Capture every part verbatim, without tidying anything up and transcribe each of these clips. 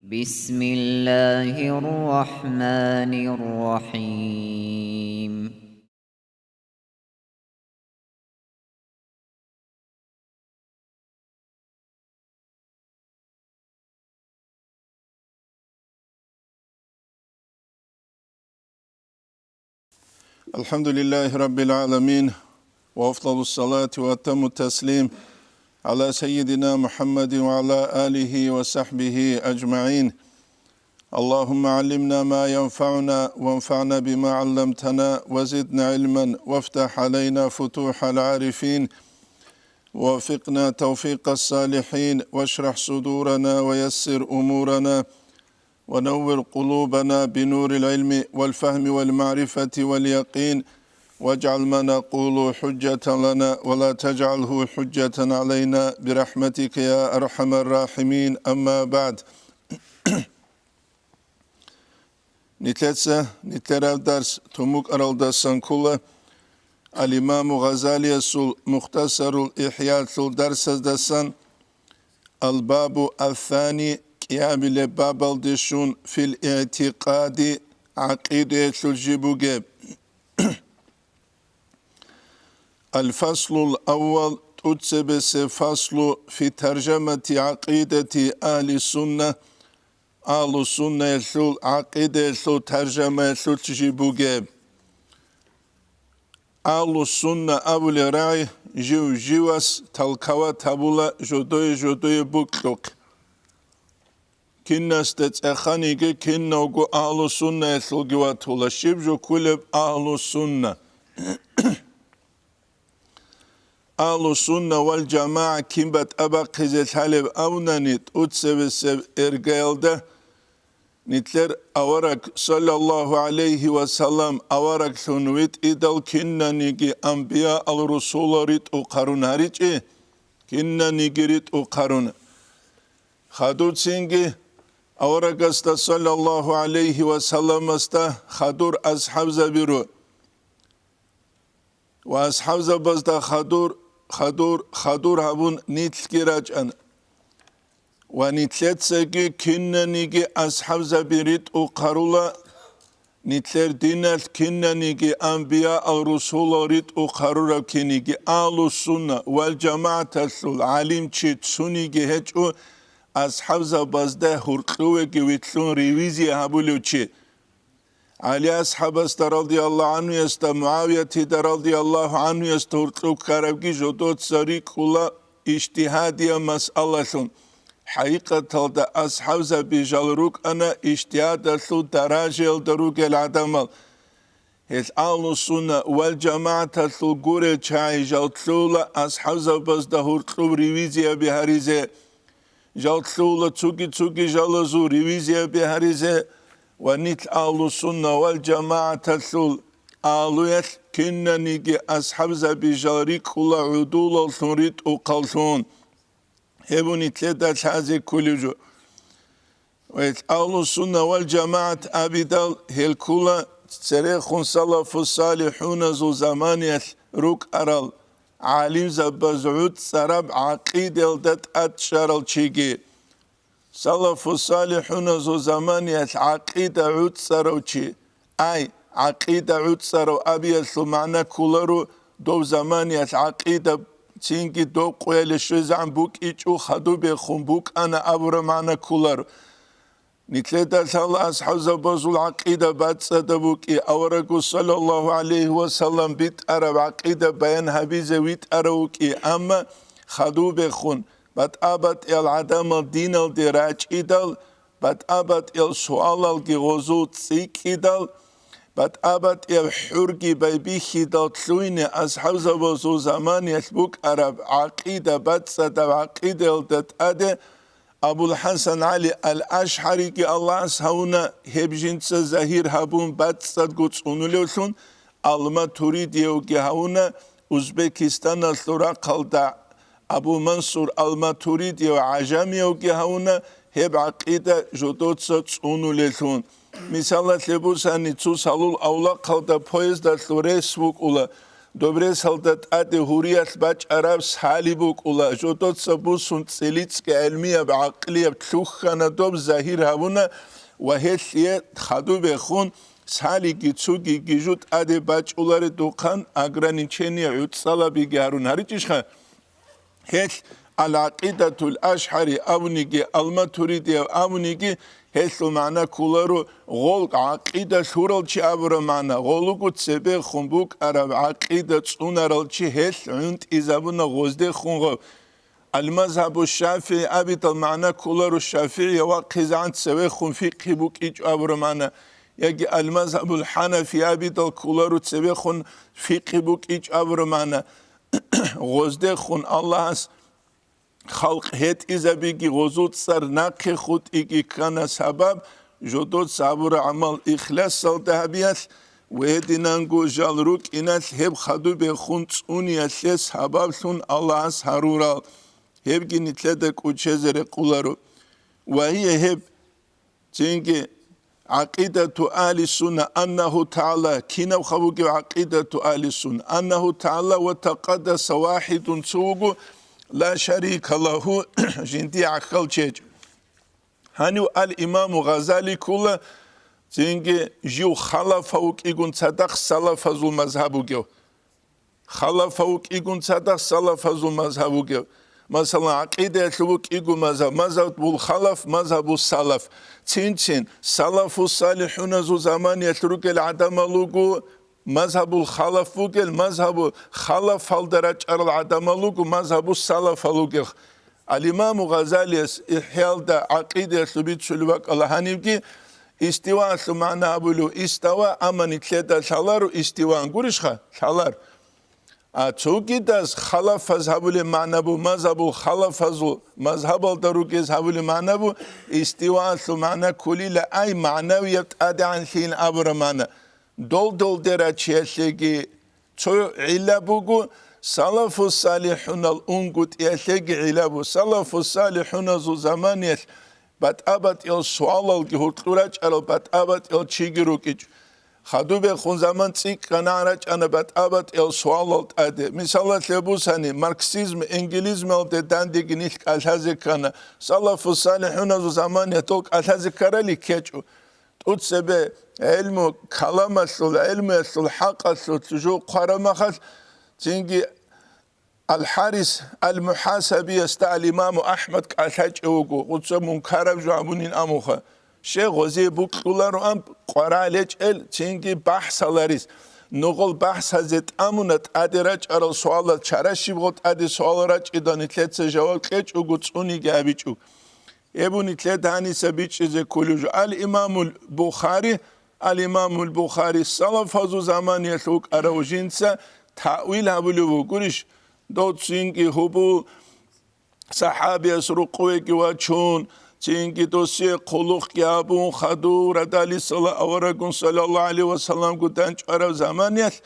بسم الله الرحمن الرحيم. الحمد لله رب العالمين، وأفضل الصلاة وأتم التسليم على سيدنا محمد وعلى آله وصحبه أجمعين. اللهم علمنا ما ينفعنا وانفعنا بما علمتنا وزدنا علما وافتح علينا فتوح العارفين ووفقنا توفيق الصالحين واشرح صدورنا ويسر أمورنا ونور قلوبنا بنور العلم والفهم والمعرفة واليقين واجعل ما نقول حجة لنا ولا تجعله حجة علينا برحمتك يا أرحم الراحمين. أما بعد. Нилъеца, нилъераб дарс тун букӀаралдасан ккола Ал-Имаму Гъазалиясул Мухтасарул ИхӀялъул дарсаздасан. Ал-Бабу ас-Сани, кӀиабилеб бабалде щун, фил игӀтикъади, гӀакъидаялъул жиб бугеб. Ал-Фаслул Аввал, тӀуцебесеб фаслу, фи таржамати гӀакъидати Агьли Сунна, Агьлу Суннаялъул гӀакъидаялъул таржамаялъулъ жиб бугеб. Агьлу Сунна абулел рагӀи жив-живас талкават гьабула жодое-жодое букьухъ. Кинасда цӀеханиги кинавго Агьлу Суннаялъулги ватула, щиб жо кколеб Агьлу Сунна. Агьлу Сунна вал ЖамагӀа кин батӀа бахъизе лъалеб абунани, тӀуцебесеб эргаялда нилъер авараг, саллаллагьу гӀалайгьи ва саллам, авараглъун витӀидал кинаниги анбияал-русулал ритӀухъарун гьаричӀи, кинаниги ритӀухъарун. Хадуцинги аварагасда, саллаллагьу гӀалайгьи ва салламасда, хадур асхӀабзабиру ва асхӀабзабазда хадур, хадур, хадур гьабун нилъги рачӀана. Ва нилъецаги кинаниги асхӀабзаби ритӀухъарула, нилъер диналъ кинаниги анбияал-русулал ритӀухъарураб киниги, Агьлу Сунна вал ЖамагӀаталъул гӀалимчи цониги гьечӀо, асхӀабзабазда гьуркьувеги вилълъун ревизия гьабулев чи. ГӀали асхӀабасда радияллагьу гӀанхуясда, МугӀавиятида радияллагьу гӀанхуясда гьуркьуб ккарабги жодоца рикӀкӀула ижтигьадияб масъалалъун. ХӀакъикъаталда асхӀабзаби жал рукӀана ижтигьадалъул даражаялда ругел гӀадамал. Гьел Агьлу Сунна вал ЖамагӀаталъул гурел чагӀи жал лъугьула асхӀабзабазда гьуркьуб ревизияби гьаризе. Жал лъугьула цоги-цоги жалазул ревизияби гьаризе ва нилъ Агьлу Сунна вал ЖамагӀаталъул агьлуялъ кинаниги асхӀабзаби жал рикӀкӀула гӀудулаллъун ритӀухъаллъун. Гьеб нилъеда лъазе кколев жо. Ва гьел Агьлу Сунна вал ЖамагӀат абидал, гьел ккула церехун салафу салихӀуназул заманиялъ рукӀарал гӀалимзабаз гӀуцӀараб гӀакъидаялда тӀад чӀарал чиги. Салафу салихӀуназул заманиялъ гӀакъида гӀуцӀарав чи, ай, гӀакъида гӀуцӀарав абиялъул магӀна кколаро, дов заманиялъ гӀакъида цинги дов къоялъе щвезегӀан букӀичӀо хадубехун букӀана абураб магӀна кколаро. Нилъеда лъала асхӀабзабазул гӀакъида бацӀцӀадаб букӀи, аварагу саллаллагьу гӀалайгьи ва саллам битӀараб гӀакъида баян гьабизе витӀарав вукӀи, амма хадубехун, батӀа-батӀиял гӀадамал диналде рачӀидал, батӀа-батӀиял суалалги гъозул цӀикӀкӀидал, батӀа-батӀияб хӀурги байбихьидал лъугьине асхӀабзабазул заманиялъ букӀараб гӀакъида бацӀцӀадаб гӀакъидаялда тӀаде Абул-ХӀасан ГӀали ал-АшгӀариги Аллагьас гьавуна, гьеб жинца загьир гьабун бацӀцӀадго цӀунулевлъун, ал-Матуридиявги гьавуна, Узбекистаналъул рахъалда Абу Мансур ал-Матуридияв гӀажамиявги гьавуна, гьеб гӀакъида жодоца цӀунулеллъун. Мисалалъе бусани, цо салул авлахъалда поездалъул рейс вукӀула, Доб ресалда тӀаде гьуриялъ бачӀараб Сали букӀула, жодоца бусун цӀилицӀги гӀелмияб, гӀакълияб лъухьана доб, загьир гьавуна ва гьелъие хадубехун Салиги цугиги жо тӀаде бачӀуларедухъан ограничение гӀуцӀалабиги гьарун гьаричӀищха? Гьелъ ал-гӀакъидатул ашгӀари абуниги, ал-матуридияв абуниги, гьелъул магӀна кколаро гъол гӀакъида лъурал чи абураб магӀна, гъолуго цебехун букӀараб гӀакъида цӀунарал чи, гьелъ гӀунтӀизабуна гъоздехун гъав. Ал-мазгьабу шафигӀи абидал магӀна кколаро шафигӀияв вахъизегӀан цевехун фикъгьи букӀичӀо абураб магӀна, яги ал-мазгьабул хӀанафи абидал кколаро цевехун фикъгьи букӀичӀо абураб магӀна. Гъоздехун Аллагьас халкъ гьетӀизабиги, гъозул цӀар нахъе хутӀиги ккана сабаб, жодоца гьабураб гӀамал ихласалда гьабиялъ ва гьединанго жал рукӀиналъ гьеб хадубехун цӀуниялъе сабаблъун Аллагьас гьарурал, гьебги нилъеда кӀочезе рекъоларо. Ва гьие гьеб Цинги, гӀакъидату агьли сунна аннагьу тагӀала, кинабха бугеб гӀакъидату агьли сунна? Аннагьу тагӀала ва такъаддаса вахӀидун, цо вуго, ла шарика лагьу, жиндие гӀахьал чечӀ. Гьанив ал-Имаму Гъазали ккола, цинги жив халафа вукӀигун цадахъ салафазул мазгьаб бугев. Халафа вукӀигун цадахъ салафазул мазгьаб вугев. Масалан, гӀакъидаялъул вукӀигу мазгьаб, мазгьабул халаф, мазгьабул салаф. Цин-цин, салафу салихӀуназул заманиялъ ругел гӀадамал руго, мазгьабул халаф вугел, мазгьабу халафалда рачӀарал гӀадамал руго, мазгьабу салафал вугел. Ал-Имаму Гъазалияс ИхӀялда гӀакъидаялъул бицулеб бакӀала гьанибги, истиваалъул магӀна абулев истава, амма нилъеда лъаларо истиваан, гурищха? Лъалар. А цогидаз халафаз гьабулеб магӀна бу, мазгьабул халафазул, мазгьабалда ругез гьабулеб магӀна бу, истиваалъул магӀна кколила, ай, магӀнавияб тӀадегӀанлъийин абураб магӀна. Дол-долде рачиялъеги цо гӀилла буго, салафу салихӀунал унгутӀиялъеги гӀилла бу. Салафу салихӀуназул заманиялъ батӀа-батӀиял суалалги гьоркьу рачӀарал батӀа-батӀиял чиги рукӀичӀо. Хадубехун заман цӀикӀкӀанагӀан рачӀана батӀа-батӀиял суалал тӀаде. Мисалалъе бусани, марксизм, энгелизмалде дандеги нилъ кӀалъазе ккана. Салафу салихӀуназул заманиялъ дол кӀалъазе ккарали ккечӀо. ТӀуцебе гӀелму каламалъул, гӀелмуялъул хӀакъалъулъ жо хъвараб махалъ, цинги Ал-ХӀарис Ал-МухӀасабиясда Ал-Имаму АхӀмад кӀалъачӀев вуго, гъуца мункараб жо абунин амуха. Щай гъозие букьулароан къваригӀел гьечӀел, цинги бахӀсаларис. Нугъул бахӀсазе тӀамуна тӀаде рачӀарал суалал, чара щиб гъо тӀаде суал рачӀидал нилъеца жаваб кьечӀого, цӀуниги абичӀо. Гьеб нилъеда гьаниса бичӀчӀизе кколеб жо. Ал-Имамул Бухари, Ал-Имамул Бухари салафазул заманиялъ вукӀарав жинца таъвил гьабулев вугурищ? Дов цинги гьубул сахӀабияс рукъувеги вачун, цинги досие хъулухъги гьабун, хадув радалисала аварагун саллаллагьу гӀалайгьи вассаламго данчӀварав заманиялъ,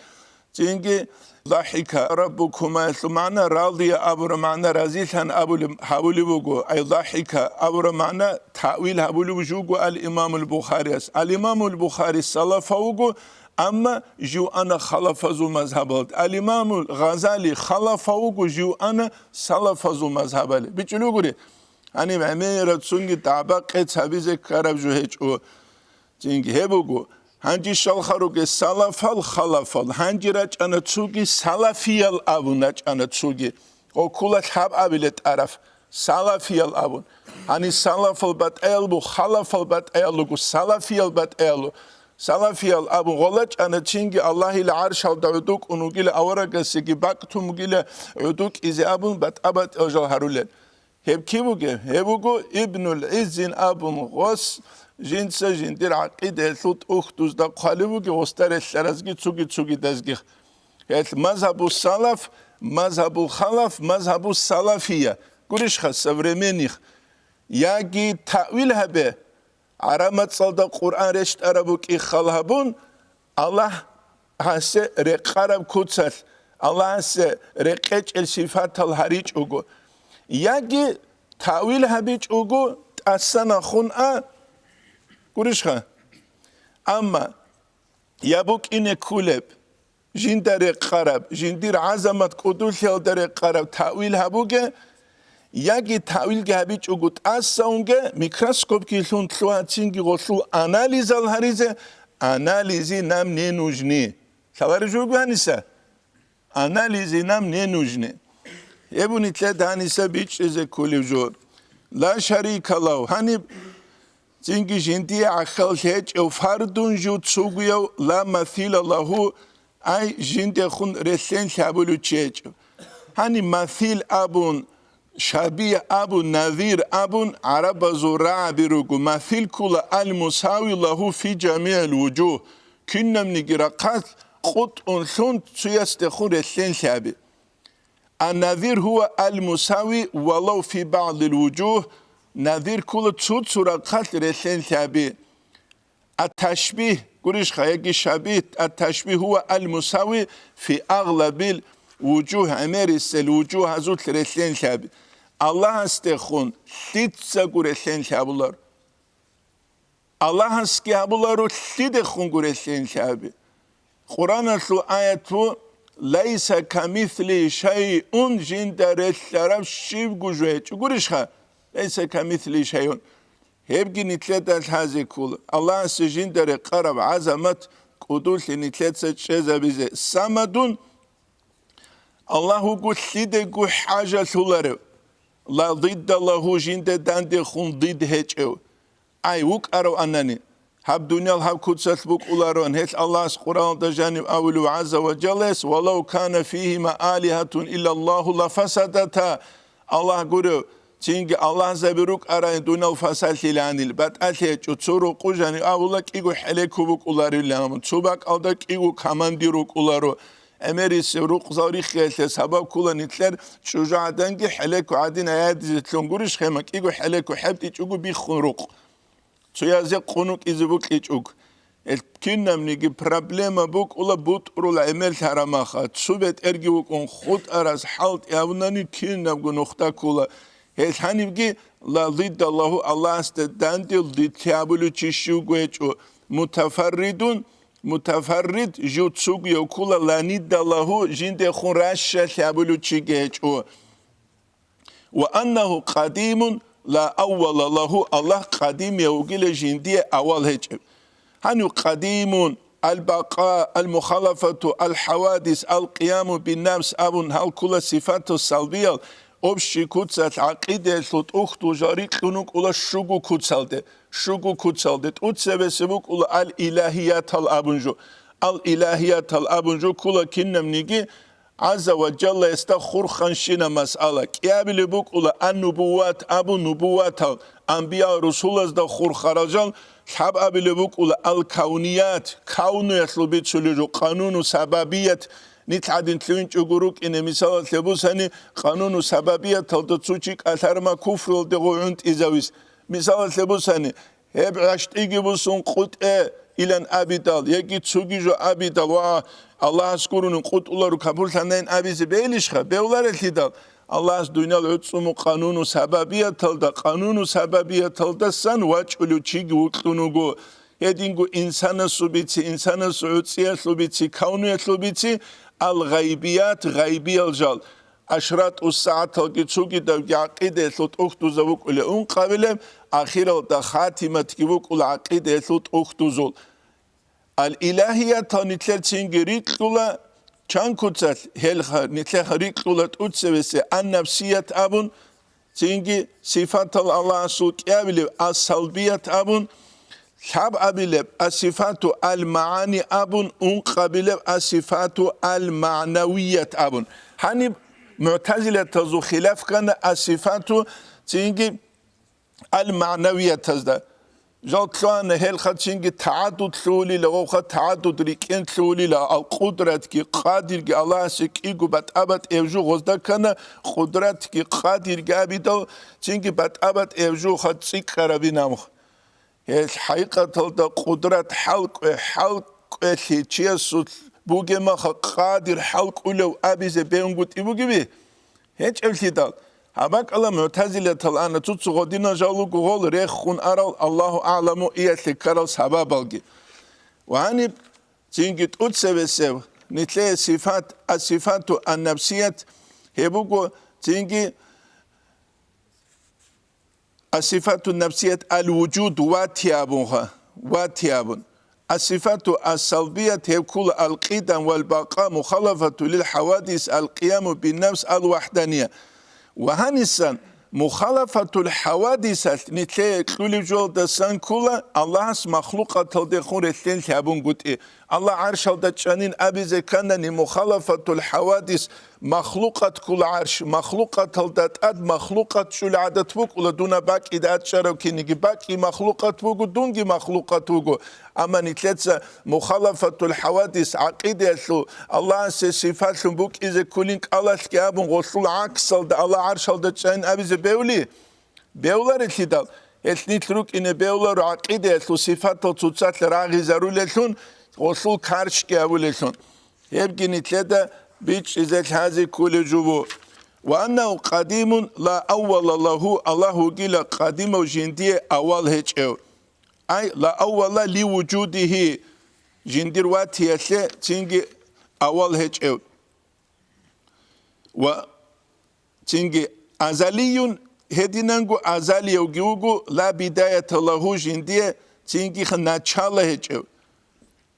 цинги, «Захика раббукумаялъул» магӀна, «радия» абураб магӀна, «разилъан» абулеб, гьабулеб буго. Ай, «захика» абураб магӀна таъвил гьабулеб жуго ал-Имамул Бухарияс. Ал-Имамул Бухари салафа вуго, амма жив ана халафазул мазгьабалда. Ал-Имамул Гъазали халафа вуго, жив ана салафазул мазгьабалда. БичӀчӀулев гури, гьаниб гӀемерацунги дагӀба-къец гьабизе ккараб жо гьечӀо. Цинги гьеб буго, гьанже щалха ругел салафал, халафал, гьанже рачӀана цуги салафиял абун рачӀана цуги. Гъоккула лъаб абиле тӀараф, салафиял абун. Гьаниб салафал батӀаял бу, халафал батӀаял руго, салафиял батӀаял ру-, салафиял абун гъола чӀана цинги Аллагьил гӀаршалда гӀодокӀун вугила, аварагасеги бакӀ тун бугила гӀодокӀизе абун батӀа-батӀиял жал гьарулел. Гьеб киб бугеб? Гьеб буго Ибнул ГӀиззин абун гъос, жинца жиндир гӀакъидаялъул тӀухьдузда хъвалев вугев, гъосда релълъаразги цуги-цугидазги. Гьелъ мазгьабу салаф, мазгьабу халаф, мазгьабу салафия. Гурищха, современных. Яги таъвил гьабе, гӀараб мацӀалда Къуръан рещтӀараб букӀин хал гьабун, Аллагь гьасе рекъараб куцалъ, Аллагьасе рекъечӀел сифатал гьаричӀого, яги таъвил гьабичӀого тӀасан ахун а, гурищха? Амма я букӀине кколеб, жинда рекъараб, жиндир гӀазамат кӀудулъиялда рекъараб таъвил гьабуге, яги таъвилги гьабичӀого тӀасаунге, микроскопги лъун лъугьа цинги гъолъул анализал гьаризе, анализи нам не нужны. Лъалареб жо буго гьаниса? Анализи нам не нужны. Гьеб нилъер гьаниса бичӀчӀизе кколеб жо. Ла шарика лагьу. Гьаниб цинги жиндие гӀахьал гьечӀев фардун жуцугуяв ла масила лагьу, ай жиндехун релълъен лъабулев чи гьечӀев. Гьаниб масил абун, шабигь абун, назир абун гӀарабазул рагӀаби руго. Масил ккола ал-мусави лагьу фи жамигӀил вужугь, кинабниги рахъалъ къутӀун лъун цуясдехун релълъен лъаби. Ан-назир гьува ал-мусави валав фи багӀдил вужугь, назир ккола цо-цо рахъалъ релълъен лъаби. Ат-ташбигь, гурищха, яги шабигь, ат-ташбигь гьува ал-мусави фи агълабил вужугь, гӀемерисел вужугьазулъ релълъен лъаби. Аллагьасдехун лъицаго релълъен лъабулар. Аллагьасги гьабуларо лъидехунго релълъен лъаби. Къуръаналъул аят бу: «Лайса камисли шайъун», жинда релълъараб щибго жо гьечӀо. Гурищха? «Лайса камисли шайъун». Гьебги нилъеда лъазе ккола. Аллагьасе жинда рекъараб гӀазамат кӀудулъи нилъеца чӀезабизе. Самадун, Аллагь вуго лъидего хӀажалъуларев, ла дидда лагьу, жинда дандехун дид гьечӀев. Ай, вукӀараванани, гьаб дуниял гьаб куцалъ букӀулароан, гьелъ Аллагьас Къуръаналда жаниб абулев гӀазза ва жаллаялъ: «Валав кана фигьима алигьатун иллаллагьу ла фасадата». Аллагь гурев, цинги аллагьзаби рукӀарай дуниял фасалъиланил, батӀалъи гьечӀо, цо рукъу жаниб абула кӀиго хӀелеко букӀуларилан, цо бакӀалда кӀиго командир рукӀуларо. ГӀемерисев рукъзал риххиялъе сабаб ккола нилъер чӀужугӀаданги хӀелеко гӀадин гӀядизелъун гурищ хема кӀиго хӀелеко хӀебтӀичӀого биххун рукъ. Цоязе къунукъизе букӀичӀого. Гьел кинабниги проблема букӀула бутӀрул гӀемер лъарамаха. Цо бетӀерги вукӀун хутӀарас хӀалтӀи абунани кинабго нухда ккола. Гьел гьанибги ла дидда лагьу, Аллагьасда дандел дид лъабулев чи щивго гьечӀо. Мутафарридун, мутафаррид жив цугуяв ккола, ла нидда лагьу, жиндехун раща лъабулев чиги гьечӀо. Ва аннагьу къадимун ла аввала лагьу, Аллагь къадимияв вугила жиндие авал гьечӀеб. Гьанив къадимун, аль-бакъа, аль-мухалафату, аль-хавадис, аль-къияму бин-нафс абун гьал ккола сифату салбиял, общий куцалъ гӀакъидаялъул тӀухьдул жал рикьун вукӀула щуго куцалде, щуго куцалде, тӀуцебесеб букӀула аль-илагьиятал абун жо. Аль-илагьиятал абун жо ккола кинабниги гӀазза ва жаллаялъда хурханщина масъала. КӀиабилеб букӀула ан-нубувват абу, нубувватал, анбиял-русулазда хурхарал жал, лъабабилеб букӀула ал-кавният, кавнуялъул бицулел жо, къануну сабабият, нилъ гӀадин лъугьинчӀого рукӀине, мисалалъе бусани, къануну сабабияталда цо чи кӀалъарма куфруялде гъов гӀунтӀизавис. Мисалалъе бусани, гьеб гӀаштӀиги бусун къутӀе илан абидал, яги цоги жо абидал ва Аллагьас гурони къутӀуларо капурлъанайин абизе бегьилищха? Бегьуларелъидал, Аллагьас дунял гӀуцӀуму къануну сабабияталда, къануну сабабияталдасан вачӀулев чиги вукьун вуго. Гьединго инсанасул бици, инсанасул гӀуцӀиялъул бици, кавнуялъул бици, ал-гъайбият, гъайбиял жал. Ашрату сагӀаталги цогидавги гӀакъидаялъул тӀухьдуза вукӀулев ункъабилеб, ахиралда хатиматги вукӀула гӀакъидаялъул тӀухьдузул. Ал-илагьиятал нилъер цинги рикьула, чан куцалъ гьелха нилъеха рикьула тӀуцевесе ан-нафсият абун, цинги сифатал Аллагьасул кӀиабилеб ас-салбият абун, лъабабилеб асифату ал-магӀани абун, ункъабилеб асифату ал-магӀнавият абун. Гьаниб мугӀтазилатазул хилаф ккана асифату цинги ал-магӀнавиятазда. Жал лъугьана гьелха цинги тагӀаддуд лъугьулила, гъовха тагӀаддуд рикӀкӀен лъугьулила, ал-къудратги къадирги Аллагьасе кӀиго батӀа-батӀияб жо гъозда ккана, къудратги къадирги абидал, цинги батӀа-батӀияб жоха цӀикӀкӀарабин амх. Гьел хӀакъикъаталда къудрат хӀалкӀве, хӀалкӀвелъи чиясулъ бугеб маха къадир хӀалкӀулев абизе бегьунгутӀи бугеби? ГьечӀеблъидал, гьаб бакӀала мугӀтазилатал ана цуцу гъодинал жал руго гъол рехун арал, Аллагьу агӀламу, иялъе ккарал сабабалги. Ва гьаниб цинги тӀуцебесеб Нилъее сифат, асифату аннафсият, гьеб буго цинги асифату нафсият ал-вужуд, вати абунха, вати абун. Асифату ас-салбият, гьеб ккула ал-къидам вал-бакъа, мухалафату лил-хавадис, ал-къияму бин-нафс ал-вахданияя. Ва гьанисан мухалафатул хавадисалъ нилъее кьулеб жоялдасан ккула Аллагьас махлукъаталдехун релълъен лъабунгутӀи. Аллагь гӀаршалда чӀанин абизе кканани, мухалафатул хавадис, махлукъат ккула гӀарш, махлукъаталда тӀад махлукъат чӀул гӀадат букӀула, дун бакӀида ачӀарав киниги бакӀи махлукъат буго, дунги махлукъат вуго. Амма нилъеца мухалафатул хавадис гӀакъидаялъул, Аллагьасе сифатлъун букӀизе кколин кӀалалъги абун, гъолъул гӀаксалда Аллагь гӀаршалда чӀайин абизе бевли? Бевларелъидал, гьелъ нилъ рукӀине бевларо гӀакъидаялъул сифатал цоцалъ рагъизарулеллъун, гъолъул карчги гьавулеллъун. Гьебги нилъеда бичӀчӀизе лъазе кколеб жо буго. Ва аннагьу къадимун ла аввала лагьу, Аллагь вугила къадимав, жиндие авал гьечӀев. Ай, ла аввала ли вужудигьи, жиндир ватиялъе цинги авал гьечӀев. Ва цинги азалиюн, гьединанго азалиявги вуго, ла бидаята лагьу, жиндие цинги начало гьечӀев.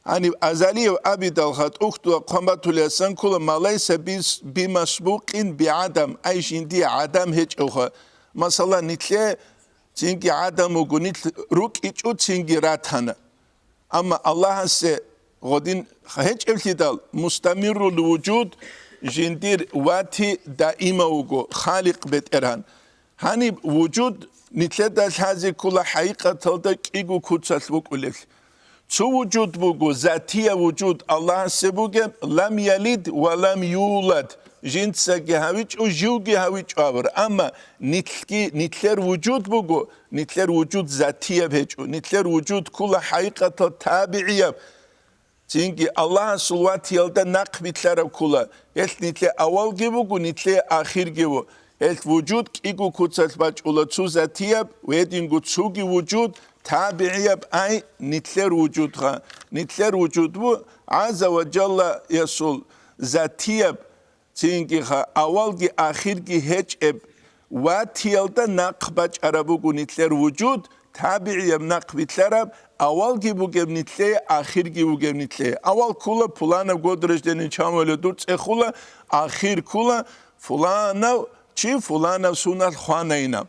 Гьаниб азалияв абидалха тӀухьдула хъван батулеасан ккола, ма лайса бис-, бимасбукъин бигӀадам, ай жиндие гӀадам гьечӀевха. Масала, нилъе цинги гӀадам вуго, нилъ рукӀичӀо цинги ратана. Амма Аллагьасе гъодин гьечӀеблъидал, мустамиррул вужуд, жиндир вати даима вуго, Халикъ БетӀергьан. Гьаниб вужуд нилъеда лъазе ккола хӀакъикъаталда кӀиго куцалъ букӀулеблъи. Цо вужуд буго, затия вужуд Аллагьасе бугеб, лам ялид ва лам юлад, жинцаги гьавичӀо, живги гьавичӀо абур. Амма нилъги, нилъер вужуд буго, нилъер вужуд затияб гьечӀо, нилъер вужуд ккула хӀакъикъатал табигӀияб. Цинги Аллагьасул ватиялда нахъбилълъараб ккула, гьелъ нилъе авалги буго, нилъе ахирги ву. Гьелъ вужуд кӀиго куцалъ бачӀула, цо затияб, гьединго цоги вужуд, табигӀияб, ай, нилъер вужудха. Нилъер вужуд ву, гӀазза ва жаллаясул затияб, цинги ха, авалги ахирги гьечӀеб ватиялда нахъ бачӀараб буго нилъер вужуд, табигӀияб нахъ билълъараб, авалги бугеб нилъее, ахирги вугеб нилъее. Авал ккула, пуланаб год рождения чамулев дур цӀехула, ахир ккула, фуланав чи фуланав суналъ хванайна.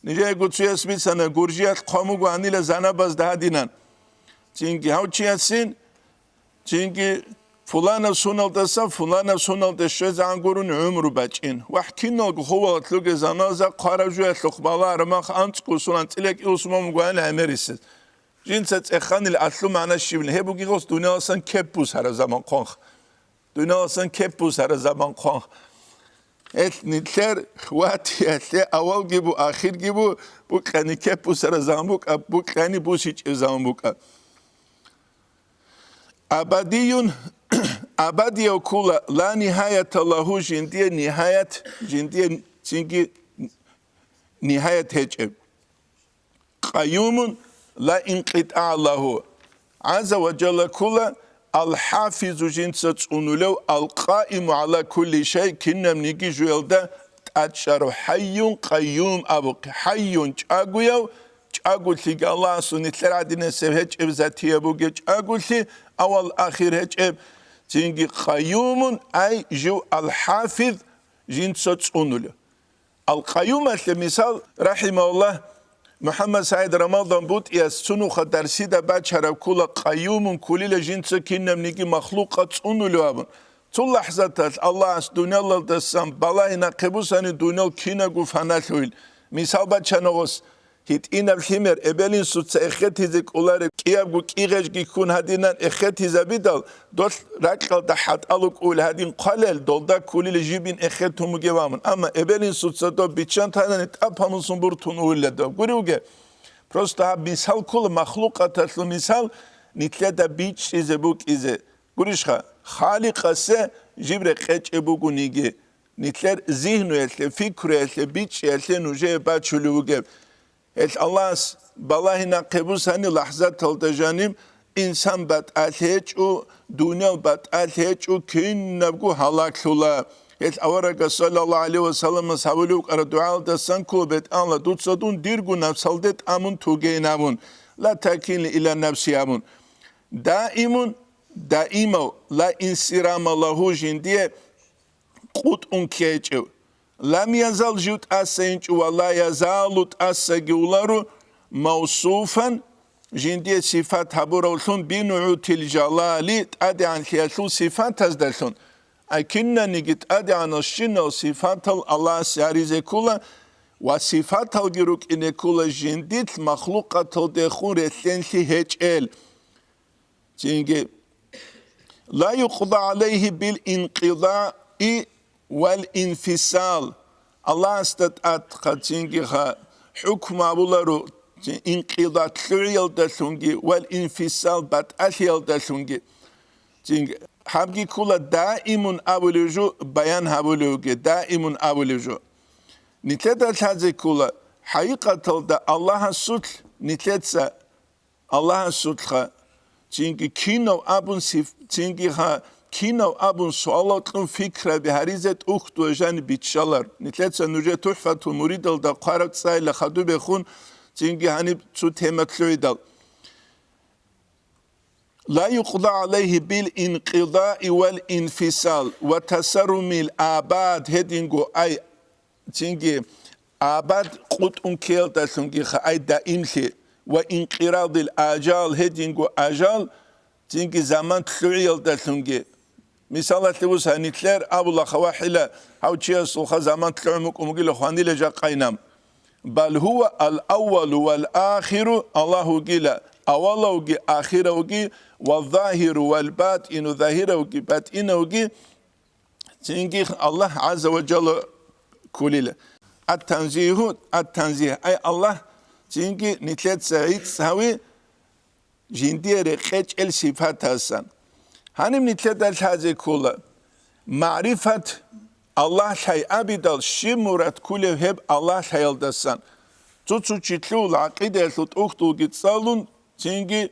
Нижего цуяс бицана, гуржиялъ хъван буго гьанила занабазда гьадинан. Цинги гьав чиясин, цинги фуланав суналдаса фуланав суналде щвезегӀан гурун гӀумру бачӀин. ВахӀ киналго хъувалалъуге замаза хъварав жуялъухъ бала арамах анцӀго сун анцӀила кӀиго суман буго гьанила гӀемерисез. Жинца цӀеханил алъу магӀна щибилин, гьеб бугигъас дунияласан кеп бусараб заман хъванха. Дунияласан кеп бусара заман хъван. Гьелъ нилъер ватиялъе авалги бу, ахирги бу, букьани кеп бусара заман букӀа, букьани бусичӀеб заман букӀа. Абадиюн, абадияв ккула, ла нигьаята лагьу, жиндие нигьаят, жиндие цинги нигьаят гьечӀеб. Къаюмун ла инкъитӀа лагьу. ГӀазза ва жалла ккула Ал-ХӀафизу жинца цӀунулев, Ал-Къаиму гӀала кулли шай, кинабниги жуялда тӀадчӀарав, ХӀайюн Къайюм абухъе. ХӀайюн чӀагояв, чӀаголъиги Аллагьасул нилъер гӀадинасеб гьечӀеб затияб бугеб чӀаголъи, авал-ахир гьечӀеб, цинги Къаюмун, ай жив Ал-ХӀафиз жинца цӀунулев. Ал-Къаюмалъе мисал, рахӀимагьуллагь, МухӀаммад СагӀид Рамадан БутӀияс цо нуха дарсида бачараб ккула, Къаюмун ккулила жинца кинабниги махлукъат цӀунулев абун. Цо лахӀзаталъ Аллагьас дуниялалдасан балагьи нахъе бусани дуниял кинабго фаналъугьил. Мисал бачана гъос. ГьитӀинаб лъимер эбел-инсуца эхетизе кӀолареб кӀиябго кӀигъежги ккун гьадинан эхетизабидал, долъ ракьалда хӀатӀал вукӀугӀил гьадин хъвалел, долда ккулел жибин эхетун бугев абун. Амма эбел-инсуца доб биччан танани тӀад памусун буртун угьилла доб. Гури вуге? Просто гьаб мисал ккола, махлукъаталъул мисал, нилъеда бичӀчӀизе букӀизе. Гурищха, Халикъасе жиб рекъечӀеб бугониги, нилъер зигьнуялъе, фикруялъе, бичӀчӀиялъе нужее бачулев вугеб. Гьелъ Аллагьас балагьи нахъе бусани лахӀзаталда жаниб Инсан батӀалъи гьечӀо, дуниял батӀалъи гьечӀо, кинабго гьалаглъула. Гьел аварагас, саллаллагьу гӀалайгьи ва салламас, гьабулев вукӀараб дугӀаялдасан ккола: «БетӀалла, дуца дун дирго напсалде тӀамун тугейин», – абун, «ла такилни иля нафси», – абун. Даимун, даимав, ла инсирама лагьу, жиндие къутӀун ккечӀев. Лам язал, жив тӀаса инчӀо, ва ла язалу, тӀасаги уларо, мавсуфан, жиндие сифат гьабуравлъун, бинугӀутил жалали, тӀадегӀанлъиялъул сифатаздалъун. Ай кинаниги тӀадегӀанал щинал сифатал Аллагьасе гьаризе ккола ва сифаталги рукӀине ккола жиндилъ махлукъаталдехун релълъенлъи гьечӀел. Цинги, ла юкъда гӀалайгьи бил инкъидаи вал инфисал. Аллагьасда тӀадха, цинги ха, хӀукму гьабуларо, цин-, инкъида, лъугӀиялдалъунги, вал инфисал, батӀалъиялдалъунги. Цинги, гьабги ккола даимун абулев жо, баян гьабулевги, даимун абулев жо. Нилъеда лъазе ккола, хӀакъикъаталда Аллагьасулъ нилъеца Аллагьасулха, цинги кинав абун сиф-, цинги ха-, кинав абун суалал кьун фикраби гьаризе тӀухьдула жаниб биччалар. Нилъеца нужер ТухӀфатул муридалда хъвараб цӀайила хадубехун, цинги гьаниб цо тема лъугӀидал. Ла юкъда гӀалайгьи бил инкъидаи вал инфисал ва тасаррумил абад, гьединго ай цинги абад къутӀун ккеялдалъунги ха-, ай даимлъи, ва инкъирадил ажал, гьединго ажал, цинги заман лъугӀиялдалъунги. Мисалалъе бусани, нилъер абула хавахӀила, гьав чиясулха заман лъугӀун букӀун бугила хванила жакъайнам. Бал гьува ал-аввалу вал-ахиру, Аллагь вугила авалавги ахиравги, ва загьиру вал-батӀину, загьиравги батӀинавги, цинги Аллагь гӀазза ва жалла кколила. Ат-танзигьу, ат-танзигь, ай Аллагь, цинги нилъеца гӀицӀ гьави жиндие рекъечӀел сифатасан. Гьаниб нилъеда лъазе ккола, магӀрифат Аллагь лъай абидал щиб мурад кколев гьеб Аллагь лъаялдасан. Цо-цо чи лъугьула гӀакъидаялъул тӀухьдулги цӀалун, цинги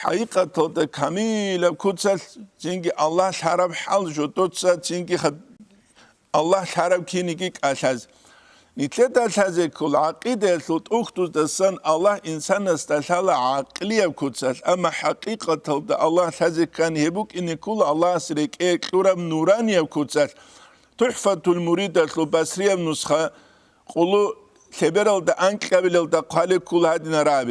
хӀакъикъаталда камилаб куцалъ, цинги Аллагь лъараб хӀал жодоца, цинги ха-, Аллагь лъараб киниги кӀалъаз. Нилъеда лъазе ккола гӀакъидаялъул тӀухьдуздасан Аллагь инсанасда лъала гӀакълияб куцалъ, амма хӀакъикъаталда Аллагь лъазе ккани гьеб букӀине ккола Аллагьас рекӀее кьураб нуранияб куцалъ. ТухӀфатул муридалъул басрияб нусха къулу лъебералда анкьабилалда хъвалеб ккола гьадинараб: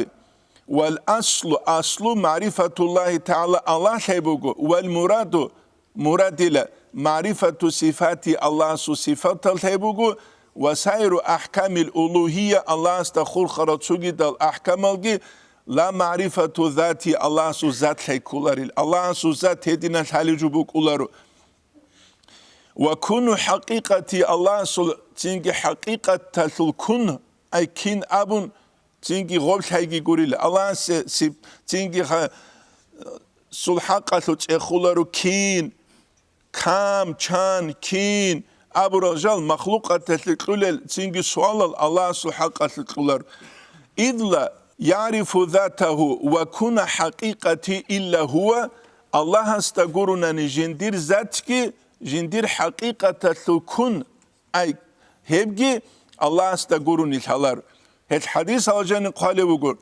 «Вал аслу, аслу магӀрифатуллагьи тагӀала Аллагь лъай буго, вал мураду, мурадила, магӀрифату сифати, Аллагьасул сифатал лъай буго, ва сайру ахӀкамил улугьия, Аллагьасда хурхарал цогидал ахӀкамалги, ла магӀрифату зати, Аллагьасул зат лъай кколарил, Аллагьасул зат гьединалъ гьалижу букӀуларо». Ва куну хӀакъикъати, Аллагьасул цинги хӀакъикъаталъул кун, ай кин абун, цинги гъоблъайги гурила. Аллагьасе сиб-, цинги ха-, сул хӀакъалъул цӀехуларо кин, кам, чан, кин абурал жал махлукъаталъе кьулел цинги суалал Аллагьасул хӀакъалъе кьуларо. Идла ярифу затагьу ва куна хӀакъикъати илла гьува, Аллагьасда гурунани жиндир затги, жиндир хӀакъикъаталъул ккун, ай, гьебги Аллагьасда гуруни лъалар. Гьел хӀадис гьалжани хъвалев вуго,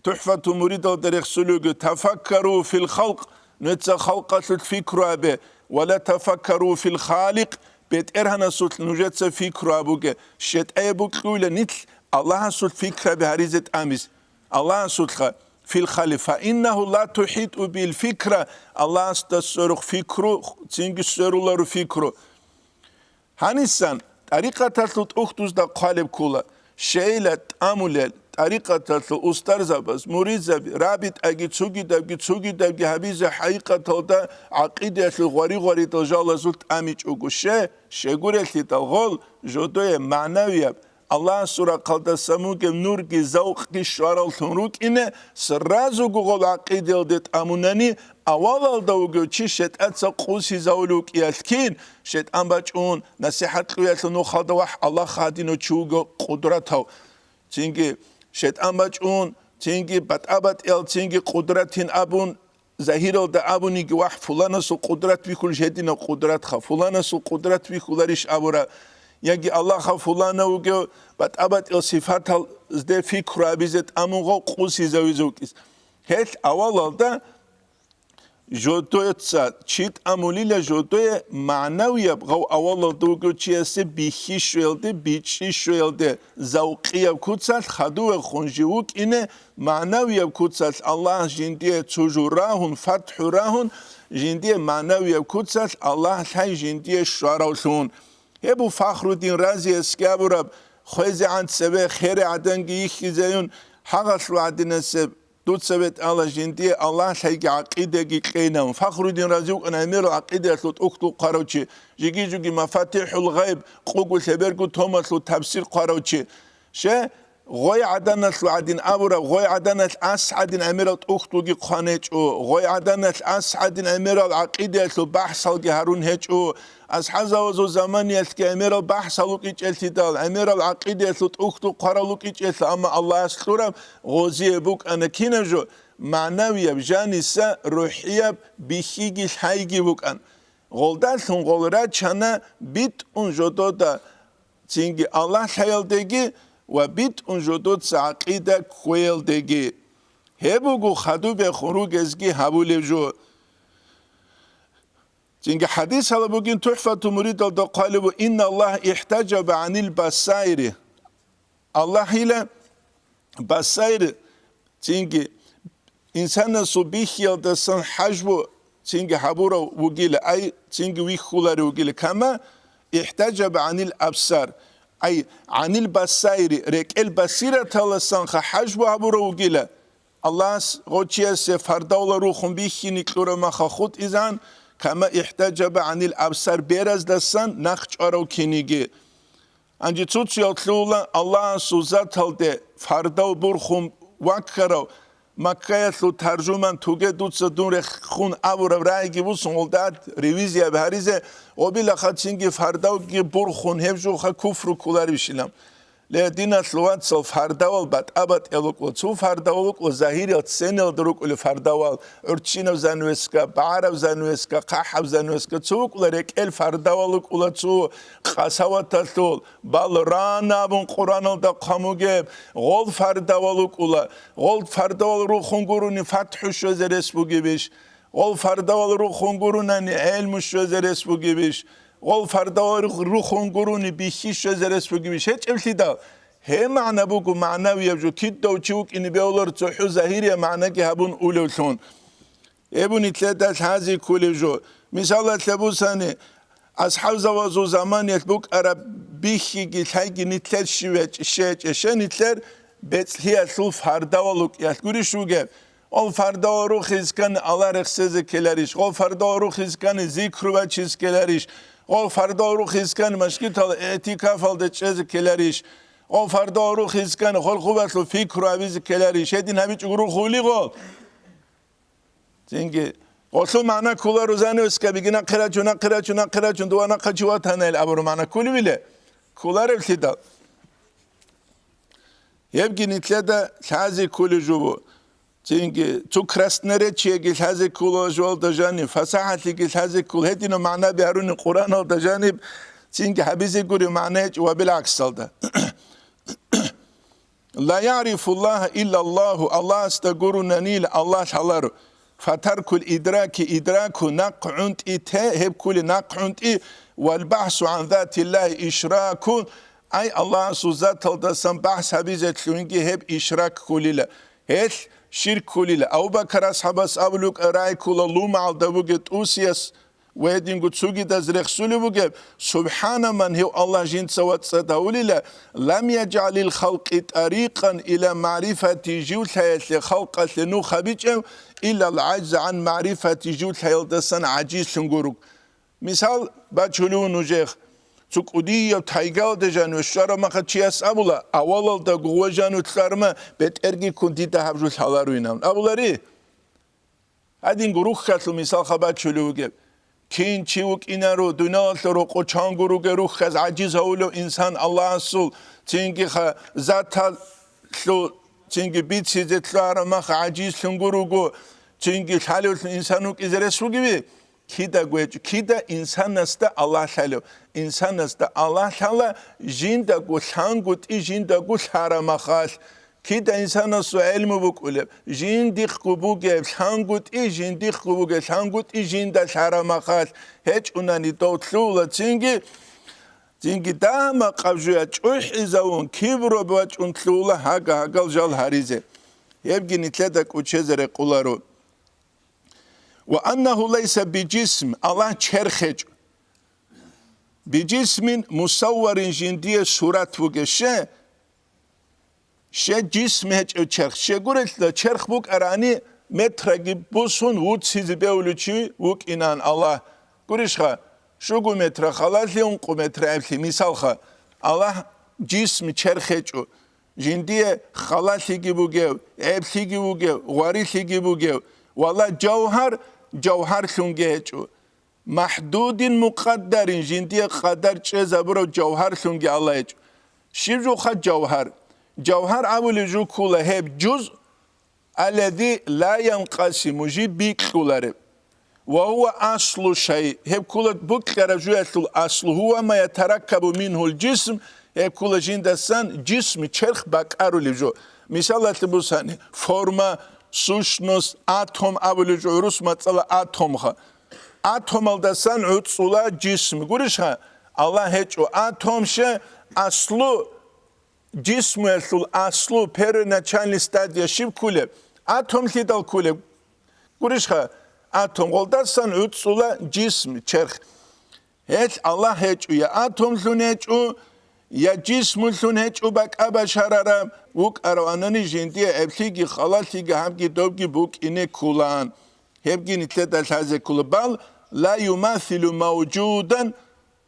ТухӀфату муридалда рехсулевги: «Тафаккару фил халкъ», нужеца халкъалъулъ фикру гьабе, «ва ла тафаккару фил халикъ», БетӀергьанасулъ нужеца фикру гьабуге, щетӀае букьуйла нилъ Аллагьасул фикраби гьаризе тӀамис. Аллагьасулха, фил хали, фа иннагьу ла тухӀитӀу бил фикра, Аллагьасда сверухъ фикру, цинги сверулару фикру. Гьанисан, тӀарикъаталъул тӀухьдузда хъвалеб ккола, щейила тӀамулел, тӀарикъаталъул устарзабаз, муридзаби, рабитӀаги цугидабги, цугидабги гьабизе хӀакъикъаталда гӀакъидаялъул гъвари-гъваридал жалазул тӀамичӀого, ще, щегурелъидал гъол, жодое магӀнавияб, Аллагьасул рахъалдасан вугев нурги завкъги щвараллъун рукӀине, сразу гугъал гӀакъидаялде тӀамунани, авалалда вугев чи шетӀаца къусизавулев вукӀиялъ кин, шетӀан бачӀун, насихӀат кьуялъул нухалда вахӀ Аллагь гьадинав чи вуго къудратав. Цинги шетӀан бачӀун, цинги батӀа-батӀиял, цинги къудратин абун, Загьиралда абуниги, вагь, фуланасул къудрат бихьулищ гьединаб къудратха, фуланасул къудрат бихьуларищ абура, яги Аллагьха фулана вугев батӀа-батӀиял сифаталзде пикру гьабизе тӀамун гъав къусизавизе вукӀис. Гьелъ авалалда жодоца чи тӀамулила жодое магӀнавияб гъав авалалда вугев чиясе бихьи щвелде, бичӀчӀи щвелде, завкъияб куцалъ хадувехун жив вукӀине, магӀнавияб куцалъ Аллагь жиндие цо жо рагьун, фатхӀу рагьун, жиндие магӀнавияб куцалъ Аллагь лъай жиндие щваравлъун. Гьеб буго Фахруддин Разиясги абураб, хвезегӀан цеве херегӀаданги йихьизаюн, гьагъалъул гӀадинасеб дуца бетӀала жиндие Аллагь лъайги гӀакъидаги кьейнавун. Фахруддин Рази вукӀана гӀемерал гӀакъидаялъул тӀухьдул хъварав чи, жиги-жуги МафатихӀул гъайб, къугу лъеберго томалъул табсир хъварав чи. Ще, гъой гӀаданалъул гӀадин абураб, гъой гӀаданалъ асгӀадин гӀемерал тӀухьдулги хъван гьечӀо, гъой гӀаданалъ асгӀадин гӀемерал гӀакъидаялъул бахӀсалги гьарун гьечӀо. АсхӀабзабазул заманиялъги гӀемерал бахӀсал вукӀичӀеллъидал, гӀемерал гӀакъидаялъул тӀухьдул хъварал вукӀичӀеллъа, амма Аллагьас кьураб гъозие букӀана кинаб жо, магӀнавияб, жаниса, рухӀияб бихьиги лъайги букӀан. Гъолдалъун гъол рачана битӀун жодода цинги Аллагь лъаялдеги ва битӀун жодоца гӀакъида кквеялдеги. Гьеб буго хадубехун ругезги гьабулеб жо. Цинги хадисалда бугин ТухӀфату муридалда хъвалеб буго: «Инна Аллагь ихтажаба гӀанил бассаири». Аллагьила бассаир, цинги инсанасул бихьиялдасан хӀажбу цинги гьабурав вугила, ай, цинги вихьуларев вугила, кама ихтажаба гӀанил абсар, ай, гӀанил бассаири, рекӀел басираталасанха хӀажбу гьабурав вугила. Аллагьас гъочиясе фардавла рухун бихьине кьураб маха хутӀизан, кама ихтажаба гӀанил абсар бераздасан нахъ чӀварав киниги. Гьанже цо-цоял лъугьула Аллагьасул заталде фардав бурхун ваккарав Маккаялъул таржуман туге дуца дун рехун абураб рагӀиги бусун гъолдад ревизия гьаризе, гъобилаха цинги фардавги бурхун гьеб жуха куфру кколарищилан. Ле, диналъул вацал, фардавал батӀа-батӀиял рукӀула. Цо фардавал рукӀула загьириял сценалда рукӀулел фардавал, гӀурччинаб занавеска, багӀараб занавеска, хъахӀаб занавеска. Цо рукӀула рекӀел фардавал рукӀула, цо къасаваталъул, балран абун Къуръаналда хъван бугеб, гъол фардавал рукӀула. Гъол фардавал рухун гурони фатхӀу щвезе рес бугебищ? Гъол фардавал рухун гуронани гӀелму щвезе рес бугебищ? Гъол фардавал рух-, рухун гурони бихьи щвезе рес бугебищ? ГьечӀеблъидал, гьеб магӀна буго магӀнавияб жо, кидав чи вукӀине бегьуларо цохӀо загьирияб магӀнаги гьабун улевлъун. Гьеб нилъеда лъази кколеб жо. Мисалалъе бусани, асхӀабзабазул заманиялъ букӀараб бихьиги лъайги нилъер щиве-, щечӀе, щай нилъер бецӀлъиялъул фардавал рукӀиялъ гурищ вугеб? Гъол фардавал рухизе ккани Аллагь рехсезе ккеларищ? Гъол фардавал рухизе ккани зикру бачизе ккеларищ? Гъол фардавал рухизе ккани мажгитал игӀтикафалда чӀезе ккеларищ? Гъол фардавал рухизе ккани хурхубалъул пикру гьабизе ккеларищ? Гьедин гьабичӀого рухули гъол. Цинги, гъолъул магӀна ккола рузани оскабиги, нахъе рачун, нахъе рачун, нахъе рачун, дова нахъа чи ватанайил абуру магӀна кколевиле? Кколареблъидал. Гьебги нилъеда лъази кколев жо бу. Цинги, цо красноречиеги лъази ккола жуалда жаниб, фасахӀалъиги лъази ккола, гьединаб магӀна бигьаруни Къуръаналда жаниб, цинги гьабизе гури магӀна гьечӀо ва билгӀаксалда. Ла ягӀрифуллагьа иллаллагьу, Аллагьасда гурунанил Аллагь лъаларо. Фатаркул идраки идраку, нахъ гӀунтӀи те, гьеб ккули нахъ гӀунтӀи, вал бахӀсу гӀан затиллагьи ишракун, ай Аллагьасул заталдасан бахӀс гьабизе лъугьинги гьеб ишрак ккулила, гьелъ ширк ккулила. Абу-Бакар асхӀабас абулеб букӀа рагӀи ккула лумагӀалда бугеб тӀусияс, ва гьединго цогидаз рехсулеб бугеб, субхӀана ман, гьев Аллагь жинца вацӀцӀад гьавулила, лам яжгӀалил халкъи тӀарикъан ила магӀрифати, жив лъаялъе халкъалъе нух гьабичӀев, иллал гӀажза гӀан магӀрифати, жив лъаялдасан гӀажизлъун гуруг. Мисал бачулев нужех, цо кӀудияб тайгалда жаниве щвараб маха чияс абула, авалалда гъугъа жану лъарма, бетӀерги ккун дида гьаб жо лъаларуйин абун абулари? Гьадинго рухьалъул мисал хабачулев вугеб. Кин чи вукӀинаро, дуниялалъул рокъо чанго ругел рухьаз гӀажиз гьавулев инсан Аллагьасул, цинги ха-, заталъул, цинги бицизе лъугьараб мах гӀажизлъун гуруго, Цинги лъалевлъун инсан вукӀизе рес вугеви? Кидаго гьечӀо. Кида инсанасда Аллагь лъалев? Инсанасда Аллагь лъала жиндаго лъангутӀи, жиндаго лъарамахалъ. Кида инсанасул гӀелму букӀулеб? Жиндихъго бугеб лъангутӀи, жиндихъго бугеб лъангутӀи жинда лъарамахалъ. ГьечӀунани дов лъугьула цинги, цинги дагьа-макъаб жуя чӀухӀизавун, кибру бачӀун лъугьула гьага-гьагал жал гьаризе. Гьебги нилъеда кӀучезе рекъоларо. «Ва аннагьу лайса бижисм», Аллагь черх гьечӀо. «Бижисмин мусавварин», жиндие сурат бугеб. Ще, ще жисм гьечӀев черх. Щегурелъул черх букӀарани, метраги бусун вуцизе бевлучи вукӀинан Аллагь. Гурищха, щугу метра халалъи, ункъу метра гӀеблъи, мисалха. Аллагь жисм, черх гьечӀо. Жиндие халалъиги бугев, гӀеблъиги бугев, гъварилъиги бугев, вала жавгьар, жавгьарлъунги гьечӀо. «МахӀдудин мукъаддарин», жиндие къадар чӀезабурав жавгьарлъунги Аллагь гьечӀо. Щиб жуха жавгьар? Жавгьар абулеб жо ккола гьеб жуз, «аллази ла янкъасиму», жиб бикьулареб. «Ва гьува аслу шай», гьеб ккола букьараб жоялъул аслу, «гьува ма ятараккабу мингьул жисм», гьеб ккола жиндасан жисм, черх бакӀарулеб жо. Мисалалъе бусани, форма, сущность, атом абулеб жо, гӀурус мацӀала атомха. Атомалдасан гӀуцӀула жисм. Гурищха, Аллагь гьечӀо атом, ще, аслу, жисмуялъул аслу, первоначальный стадия щиб кколеб? Атомлъидал кколеб. Гурищха, атом, гъолдасан гӀуцӀула жисм, черх. Гьелъ Аллагь гьечӀо я атомлъун гьечӀо, я жисмулъун гьечӀо бакӀа башарараб, вукӀаравани жиндие гӀеблъиги халалъиги гьабги добги букӀине кколаан. Гьебги нилъеда лъазе ккола. Бал ла юмасилу мавжудан,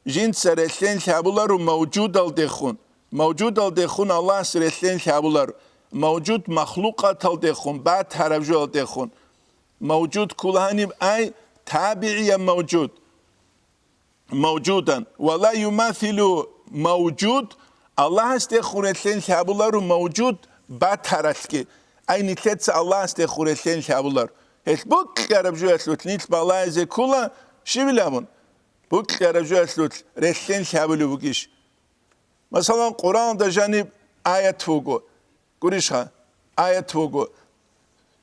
жинца релълъен лъабуларо мавжудалдехун. Мавжудалдехун Аллагьас релълъен лъабуларо. Мавжуд махлукъаталдехун, батараб жоялдехун. Мавжуд ккола гьаниб ай табигӀияб мавжуд. Мавжудан. Ва ла юмасилу мавжуд, Аллагьасдехун релълъен лъабуларо мавжуд батаралъги. Ай нилъеца Аллагьасдехун релълъен лъабуларо. Гьелъ букьараб жоялъулъ нилъ балагьизе ккола, щибил абун? Букьараб жоялъулъ релълъен лъабулеб бугищ? Масалан, Къуръаналда жаниб аят вуго. Гурищха, аят вуго.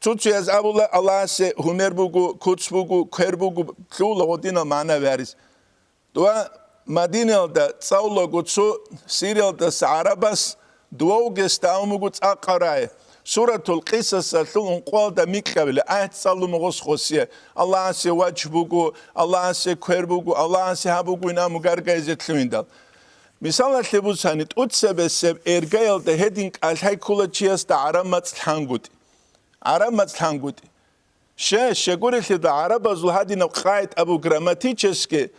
Цо-цояз абула, Аллагьасе гьумер буго, куц буго, квер буго, лъугьула гъодинал магӀна варис. Дова Мадинаялда цӀалулаго цо Сириялдаса гӀарабас дова вугесда абун буго цӀакъ рагӀи. Суратул Къисасалъул ункъоялда микьабила аят цӀалун буго гъос гъосие. Аллагьасе вач буго, Аллагьасе квер буго, Аллагьасе гьаб буго ин абун гаргайзе лъугьиндал. Мисалалъе бусани, тӀуцабесеб эргаялда гьедин кӀалъай ккола чиясда гӀараб мацӀ лъангутӀи. ГӀараб мацӀ лъангутӀи. Ще, щегурелъидал гӀарабазул гьадинаб къагӀид абу грамматически: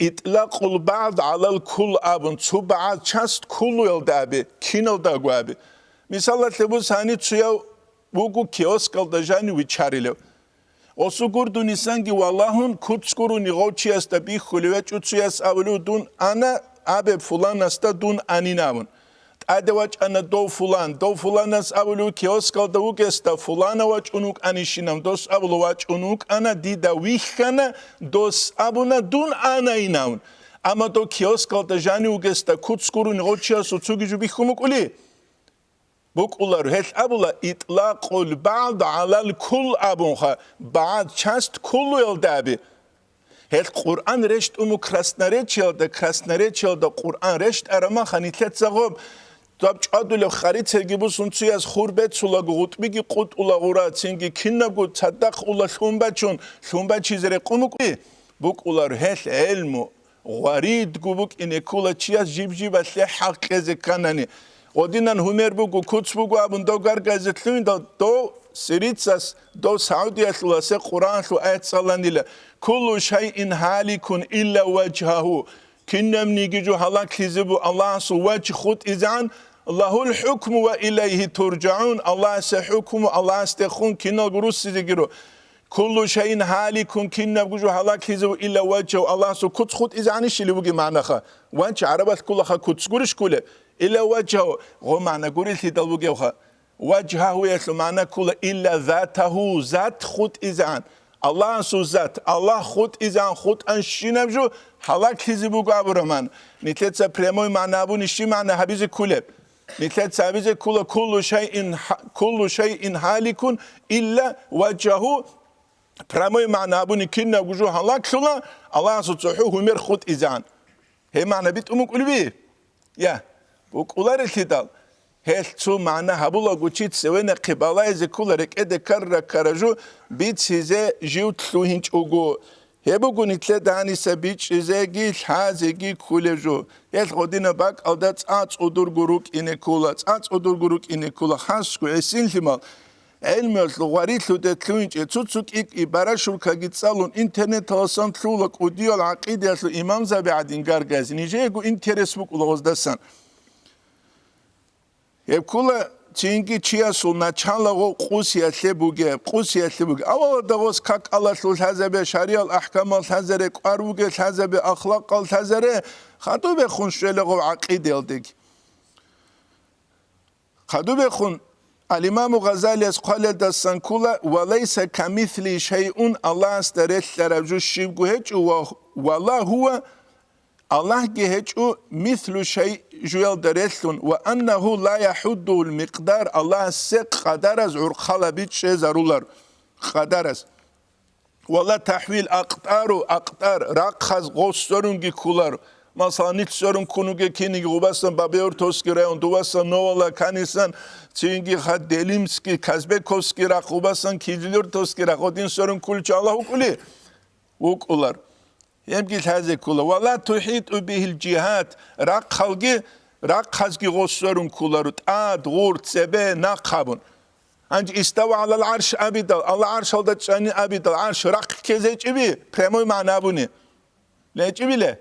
«итӀлакъул багӀд гӀалал кул» абун, цо багӀад часть куллуялда абе, киналдаго абе. Мисалалъе бусани, цояв вуго киоскалда жанив вичарилев. Осу гурдунисанги валагьун, куц гурони гъов чиясда бихьулев гьечӀо, цояс абулев: «Дун ана», абе, фуланасда: «Дун анин», абун. ТӀаде вачӀана дов фулан, дов фуланас абулев киоскалда вугесда: «Фулана вачӀун вукӀанищинав?» Дос абула: «ВачӀун вукӀана, дида вихьана», дос абуна: «Дун анайин», абун. Амма дов киоскалда жанив вугесда куц гурони гъов чиясул цоги жо бихьун букӀули? БукӀуларо. Гьелъ абула: «итӀлакъул багӀд гӀалал кул» абунха, багӀад часть куллуялда абе. Гьелъ Къуръан рещтӀун красноречиялда, красноречиялда Къуръан рещтӀараб маха нилъеца гъоб доб чӀвадулеб харицерги бусун цояс хур бецулаго, гъутӀбиги къутӀула гъура, цинги кинабго цадахъ ула лъун бачун, лъун бачизе рекъун букӀи? БукӀуларо. Гьелъ гӀелму гъваридго букӀине ккола чияс жиб-жибалъе хӀакъ кьезе кканани. Гъодинан гьумер буго, куц буго абун дов гаргайзе лъугьиндал, дов сирицас, дов Саудиялъуласе Къуръанлъул аят цӀаланила: «Куллу шайин гьаликун илла важгьагьу». Кинабниги жо гьалаклъизе бу Аллагьасул вачи хутӀизегӀан, «лагьул хӀукму ва илайгьи туржагӀун», Аллагьасе хӀукму, Аллагьасдехун киналго руссизегиро. «Куллу шайин гьаликун», кинабго жо гьалаклъизаву, «илла важгьагьу», Аллагьасул куц хутӀизегӀанищили бугеб магӀнаха. Вач гӀарабалъ кколаха, куц гурищ кколеб? «Илла важгьагьу», гъо магӀна гурелъидал бугевха. Ваджгьагьуялъул магӀна ккола илла затагьу, зат хутӀизегӀан. Аллагьасул зат, Аллагь хутӀизегӀан хутӀанщинаб жо гьалаглъизе буго абураб магӀна. Нилъеца прямой магӀна абуни щиб магӀна гьабизе кколеб? Нилъеца гьабизе ккола куллу шайин, куллу шайин гьаликун илла ваджгьагьу, прямой магӀна абуни кинабго жо гьалаглъула, Аллагьасул цохӀо гьумер хутӀизегӀан. Гьеб магӀна битӀун букӀулеби? Я, букӀуларелъидал, гьелъ цо магӀна гьабулаго чи цеве нахъе балайзе ккола рекӀеде ккара-ккара жо бицизе жив лъугьинчӀого. Гьеб буго нилъеда гьаниса бичӀчӀизеги лъазеги кколеб жо. Гьелъ гъодинаб бакӀалда цӀа-цӀудурго рукӀине ккола, цӀа-цӀудурго рукӀине ккола, хасго гӀисин лъимал. ГӀелмуялъул гъварилъуде лъугьинчӀеб цо-цо кӀикӀи барашуркаги цӀалун, интернеталасан лъугьула кӀудиял гӀакъидаялъул имамзаби гӀадин гаргаяз, нижеего интерес букӀула гъоздасан. Гьеб ккола цинги чиясул началаго къусиялъе бугеб, къусиялъе бугеб. Авалалда гъос какалалъул лъазабе, шариял ахӀкамал лъазаре, кӀвар вугел лъазабе, ахлакъал лъазаре, хадубехун щвелаго гӀакъидаялдеги. Хадубехун, ал-Имаму Гъазалияс хъвалелдасан ккола: «Ва лайса камислигьи шайъун», Аллагьасда релълъараб жо щибго гьечӀо, ва, ва ла гьува, Аллагьги гьечӀо мислу шайъ жуялда релълъун, ва аннагьу ла яхӀуддугьул микъдар, Аллагьасе къадараз гӀурхъалаби чӀезарулар, къадараз. Ва ла тахӀвил акътару, акътар, рахъаз гъос сверунги кколаро. Масала, нилъ сверун ккун вугев киниги гъубасан Бабаёртовский район, дувасан Новола, канисан цинги ха Делимский, Казбековский рахъ, гъубасан Кизилёртовский рахъ, гъодин сверун кколев чи Аллагь вукӀулей? ВукӀулар. Гьебги лъазе ккола. Ва ла тухӀитӀу бигьил жигьат, рахъалги, рахъазги гъос сверун кколаро, тӀад, гъур, цебе, нахъ абун. Гьанже «Истава гӀалал гӀарш» абидал, Аллагь гӀаршалда чӀани абидал, гӀарш рахъ ккезе гьечӀеби, прямой магӀна абуни. ГьечӀебиле?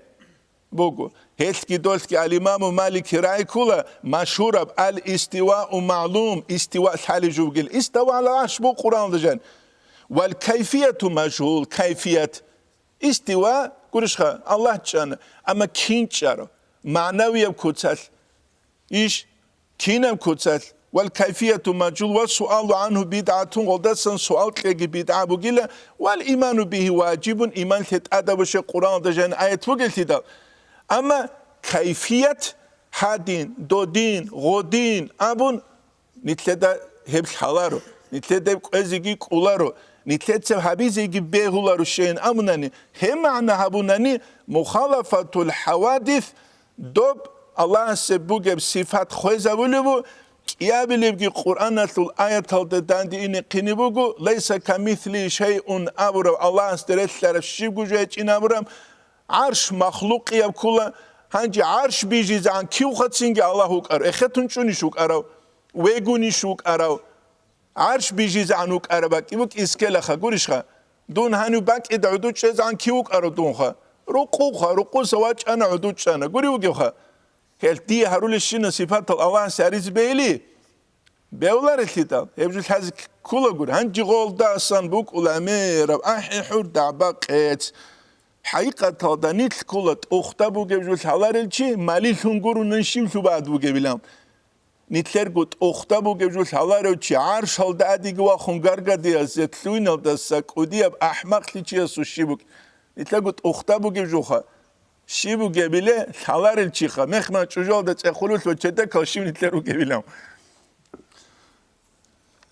Буго. Гьелъги долъги ал-Имаму Малики рагӀи ккола машгьураб: «Ал-истивау магӀлум», истива лъалеб жо бугел. «Истава гӀалал гӀарш» бу Къуръаналда жан. «Вал кайфияту мажгьул», кайфият. Истива, гурищха, Аллагь чӀана, амма кин чӀаро? МагӀнавияб куцалъ. Иш кинаб куцалъ? Вал кайфияту мажгьул ва суалу гӀангьу бидгӀатун, гъолдасан суал кьеги бидгӀа бугила, вал иману бигьи важибун, иман лъе тӀадабуше Къуръаналда жан аят бугелъидал. Амма кайфият, гьадин, додин, гъодин абун, нилъеда гьеб лъаларо, нилъеда гьеб кӀвезеги кӀоларо, нилъеца гьабизеги бегьуларо щейин абунани, гьеб магӀна гьабунани, мухалафатул хӀавадис, доб Аллагьасе бугеб сифат хвезабулеб бу, кӀиабилебги Къуръаналъул аяталда данде ине хъине буго, «Лайса камислигьи шайъун» абураб, Аллагьасда релълъараб щибго жо гьечӀин абураб, гӀарш махлукъияб ккола, гьанже гӀарш бижизегӀан кивха цинги Аллагь вукӀарав, эхетун чӀунищ вукӀарав? Вегунищ вукӀарав? ГӀарш бижизегӀан вукӀараб бакӀи букӀи искелаха, гурищха? Дун гьанив бакӀида гӀодов чӀезегӀан кив вукӀарав дунха? Рукъуха, рукъуса вачӀана, гӀодов чӀана. Гури вугевха? Гьел дие гьарулещина сипатал Аллагьасе гьаризе бейли? Бевларелъидал, гьеб жо лъазе кколагури. Гьанже гъолдасан букӀула мераб ахӀи-хӀур дагӀба-къец. ХӀакъикъаталда нилъ ккола тӀохда бугеб жо лъаларел чи, малилъун гурунан щиб лъубад бугебилан. Нилъерго тӀохда бугеб жо лъаларев чи гӀаршалда адиги вахун гаргадиялъе лъугьиналдаса кӀудияб ахӀмакълъи чиясул щиб букӀ-, нилъерго тӀохда бугеб жоха. Щиб бугебиле лъаларел чиха, мехман чӀужалда цӀехулулъ ва чедакал щиб нилъер ругебилан.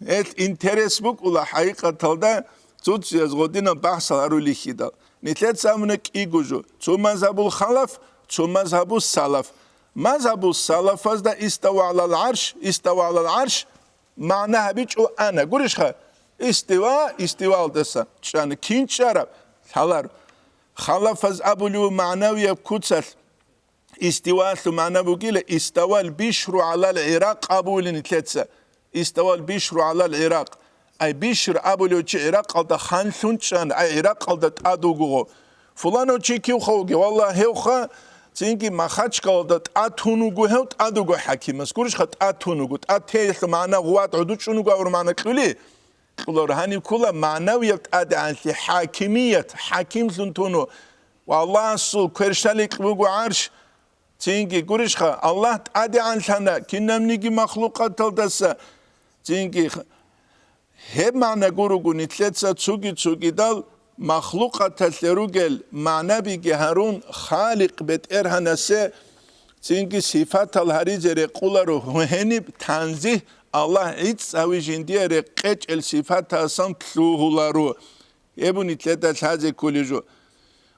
Гьел интерес букӀула хӀакъикъаталда цуцияз гъодинаб бахӀсал гьарулихьидал. Нилъеца абуна кӀиго жо: цо мазгьабул халаф, цо мазгьабул салаф. Мазгьабул салафазда «Истава гӀалал гӀарш, истава гӀалал гӀарш» магӀна гьабичӀо ана. Гурищха? Истива, истивалдаса чӀана. Кин чӀараб? Лъалар. Халафаз абулев магӀнавияб куцалъ. Истивалъул магӀна бугила, «Иставал бишру гӀалал гӀиракъ» абулин нилъеца. «Иставал бишру гӀалал гӀиракъ». Ай Бишр абулев чи ГӀиракъалда ханлъун чӀан, ай ГӀиракъалда тӀад вуго. Фуланав чи кивха вугев? Валлагь, гьевха, цинги Махачкалалда тӀад тун вуго гьев, тӀад вуго хӀакимас. Гурищха, тӀад тун вуго. ТӀад теялъул магӀна гъуват гӀодучӀун вуго абураб магӀна кьули? Кьулар. Гьаниб ккола магӀнавияб тӀадегӀанлъи, хӀакимият, хӀакимлъун туну. Ва Аллагьасул кверщаликь буго гӀарш. Цинги гурищха, Аллагь тӀадегӀанлъана кинабниги махлукъаталдаса. Цинги гьеб магӀна гуруго нилъеца цуги-цугидал махлукъаталъе ругел магӀнабиги гьарун, Халикъ БетӀергьанасе цинги сифатал гьаризе рекъоларо, гьениб танзигь, Аллагь гӀицӀави жиндие рекъечӀел сифатасан лъугьуларо. Гьеб нилъеда лъазе кколеб жо.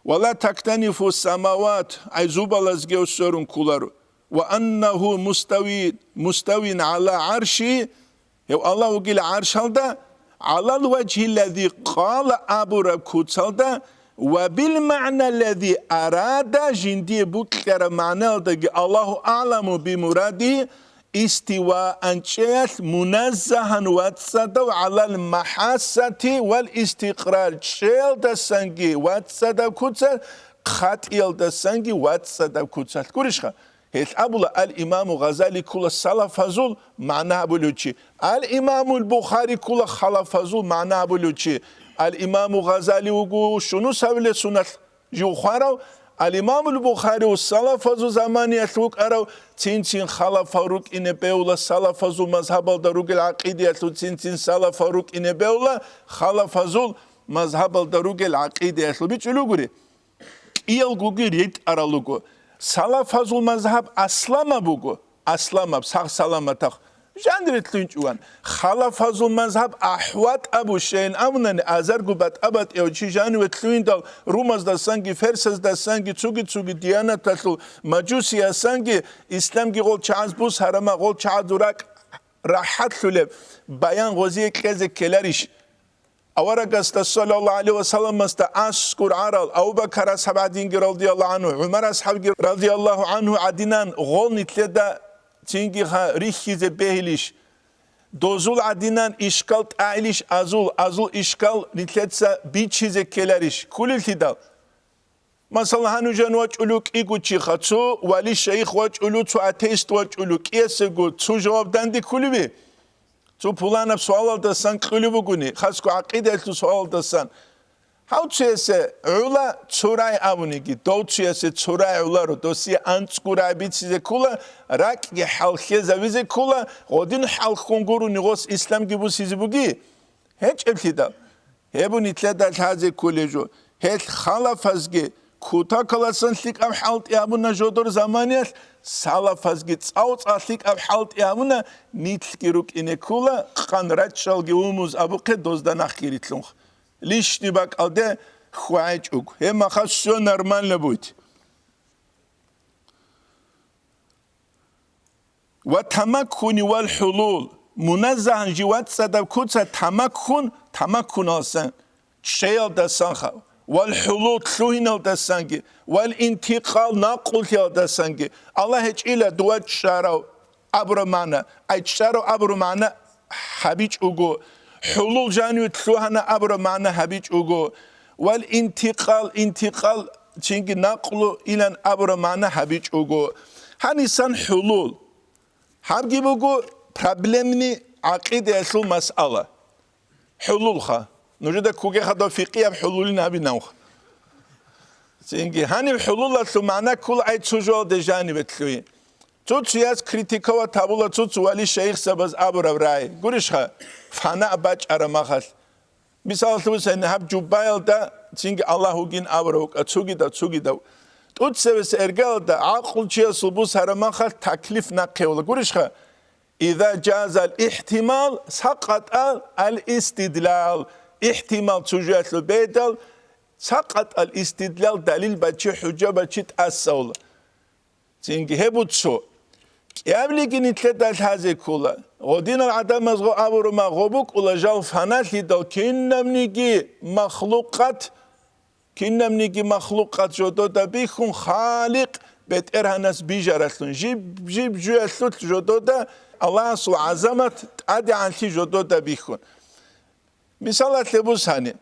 «Ва ла тактанифу самават», ай зубалазги сверун кколаро. «Ва аннагьу мустави-, муставин гӀала гӀарши», гьев Аллагь вугила гӀаршалда, «гӀалал важгьиллади къала» абураб куцалда, «ва бил магӀналлади арада», жиндие букьараб магӀналдаги, «Аллагьу аъламу би муради», истиваан чӀеялъ, «муназзагьан» вацӀцӀадав, «гӀалал махӀассати вал истикърар», чӀеялдасанги вацӀцӀадаб куцалъ, хъатӀиялдасанги вацӀцӀадаб куцалъ. Гурищха? Гьелъ абула ал-Имаму Гъазали ккола салафазул магӀна гьабулев чи. Ал-Имамул Бухари ккола халафазул магӀна гьабулев чи. Ал-Имаму Гъазали вуго щунус гьавилесуналъ жив хварав, ал-Имамул Бухариу салафазул заманиялъ вукӀарав, цин-цин халафал рукӀине бегьула, салафазул мазгьабалда ругел гӀакъидаялъул цин-цин салафал рукӀине бегьула, халафазул мазгьабалда ругел гӀакъидаялъул. БичӀчӀулев гури, кӀиялгоги ритӀарал руго. Салафазул мазгьаб асламаб буго, асламаб, сагъ-саламатахъ. Жанире лъугьинчӀуван. Халафазул мазгьаб ахӀватӀ абу щайин абунани, азарго батӀа-батӀияв чи жаниве лъугьиндал, румаздасанги, ферсаздасанги, цуги-цуги диянаталъул мажусиясанги, исламги гъол чагӀаз бус гьарама, гъол чагӀазул ракӀ рахӀатлъулеб баян гъозие кьезе ккеларищ? Аварагасда, саллаллагьу гӀалайгьи ва салламасда, аскӀур гӀарал Абу Бакар асхӀаб гӀадинги, радияллагьу гӀангьу, ГӀумар асхӀабги, радияллагьу гӀангьу, гӀадинан гъол нилъеда цинги ха рихьизе бегьилищ? Дозул гӀадинан ишкал тӀагӀилищ азул, азул ишкал нилъеца бичизе ккеларищ? Кколелъидал. Масала, гьанив жан вачӀулев кӀиго чиха, цо вали-шайих вачӀулев, цо атеист вачӀулев, кӀиясего цо жаваб данде кколеви? Цо пуланаб суалалдасан кьулеб бугони, хасго гӀакъидаялъул суалалдасан. Гьав цуясе гӀула цо рагӀи абуниги, дов цуясе цо рагӀи гӀуларо, досие анцӀго рагӀи бицизе ккола, ракӀги хӀалхьезавизе ккола, гъодин хӀалхьун гурони гъос исламги бусизе буги? ГьечӀеблъидал. Гьеб нилъеда лъазе кколеб жо. Гьелъ халафазги кутакаласан лъикӀаб хӀалтӀи гьабуна жодор заманиялъ, салафазги цӀав-цӀа лъикӀаб хӀалтӀи гьабуна, нилъги рукӀине ккола, къан рачӀчӀалги умуз абухъе дозда нахъги рилълъунха. Лишни бакӀалде хьвагӀичӀого. Гьеб махалъ всё нормально будет. Ва тамаккуни вал хӀулул. Муназзагьан жив вацӀцӀадаб куца тамаккун, тамаккуналдасан, чӀеялдасанха, вал хӀулул, лъугьиналдасанги, вал интикъал, накълулъиялдасанги. Аллагь гьечӀила дова чӀарав абураб магӀна, ай чӀарав абураб магӀна гьабичӀого, хӀулул жаниве лъугьана абураб магӀна гьабичӀого, вал интикъал, интикъал, цинги накълу илан абураб магӀна гьабичӀого. Гьанисан хӀулул. Гьабги буго проблемный гӀакъидаялъул масъала. ХӀулулха. Нужеда кугехадав фикъияб хӀулулин гьабинавха. Цинги гьаниб хӀулулалъул магӀна ккола ай цо жоялде жаниве лъугьи. Цо-цояс критиковать гьабула цо-цо вали шайихзабаз абураб рагӀи. Гурищха, фана бачӀараб махалъ. Мисалалъе бусани, гьаб жуббаялда цинги Аллагь вугин абурав вукӀа, цугидав, цугидав. ТӀуцевес эргалда гӀакълу чиясул бусараб махалъ таклиф нахъе ула. Гурищха? Иза жазал ихтимал, сакъатӀал ал-истидлал. Ихтимал цужуялъул бедал, сакъатӀал истидлал, далил бачи, хӀужа бачи тӀаса ула. Цинги гьеб буцо. КӀиаблиги нилъеда лъазе ккола. Гъодинал гӀадамазго абурума, гъо букӀула жал фаналъидал кинабниги махлукъат, кинабниги махлукъат жодода бихьун, Халикъ БетӀергьанас бижаралъун, жиб-жиб жуялъулъ жодода Аллагьасул гӀазамат тӀадегӀанлъи жодода бихьун. Мисалалъе бусани.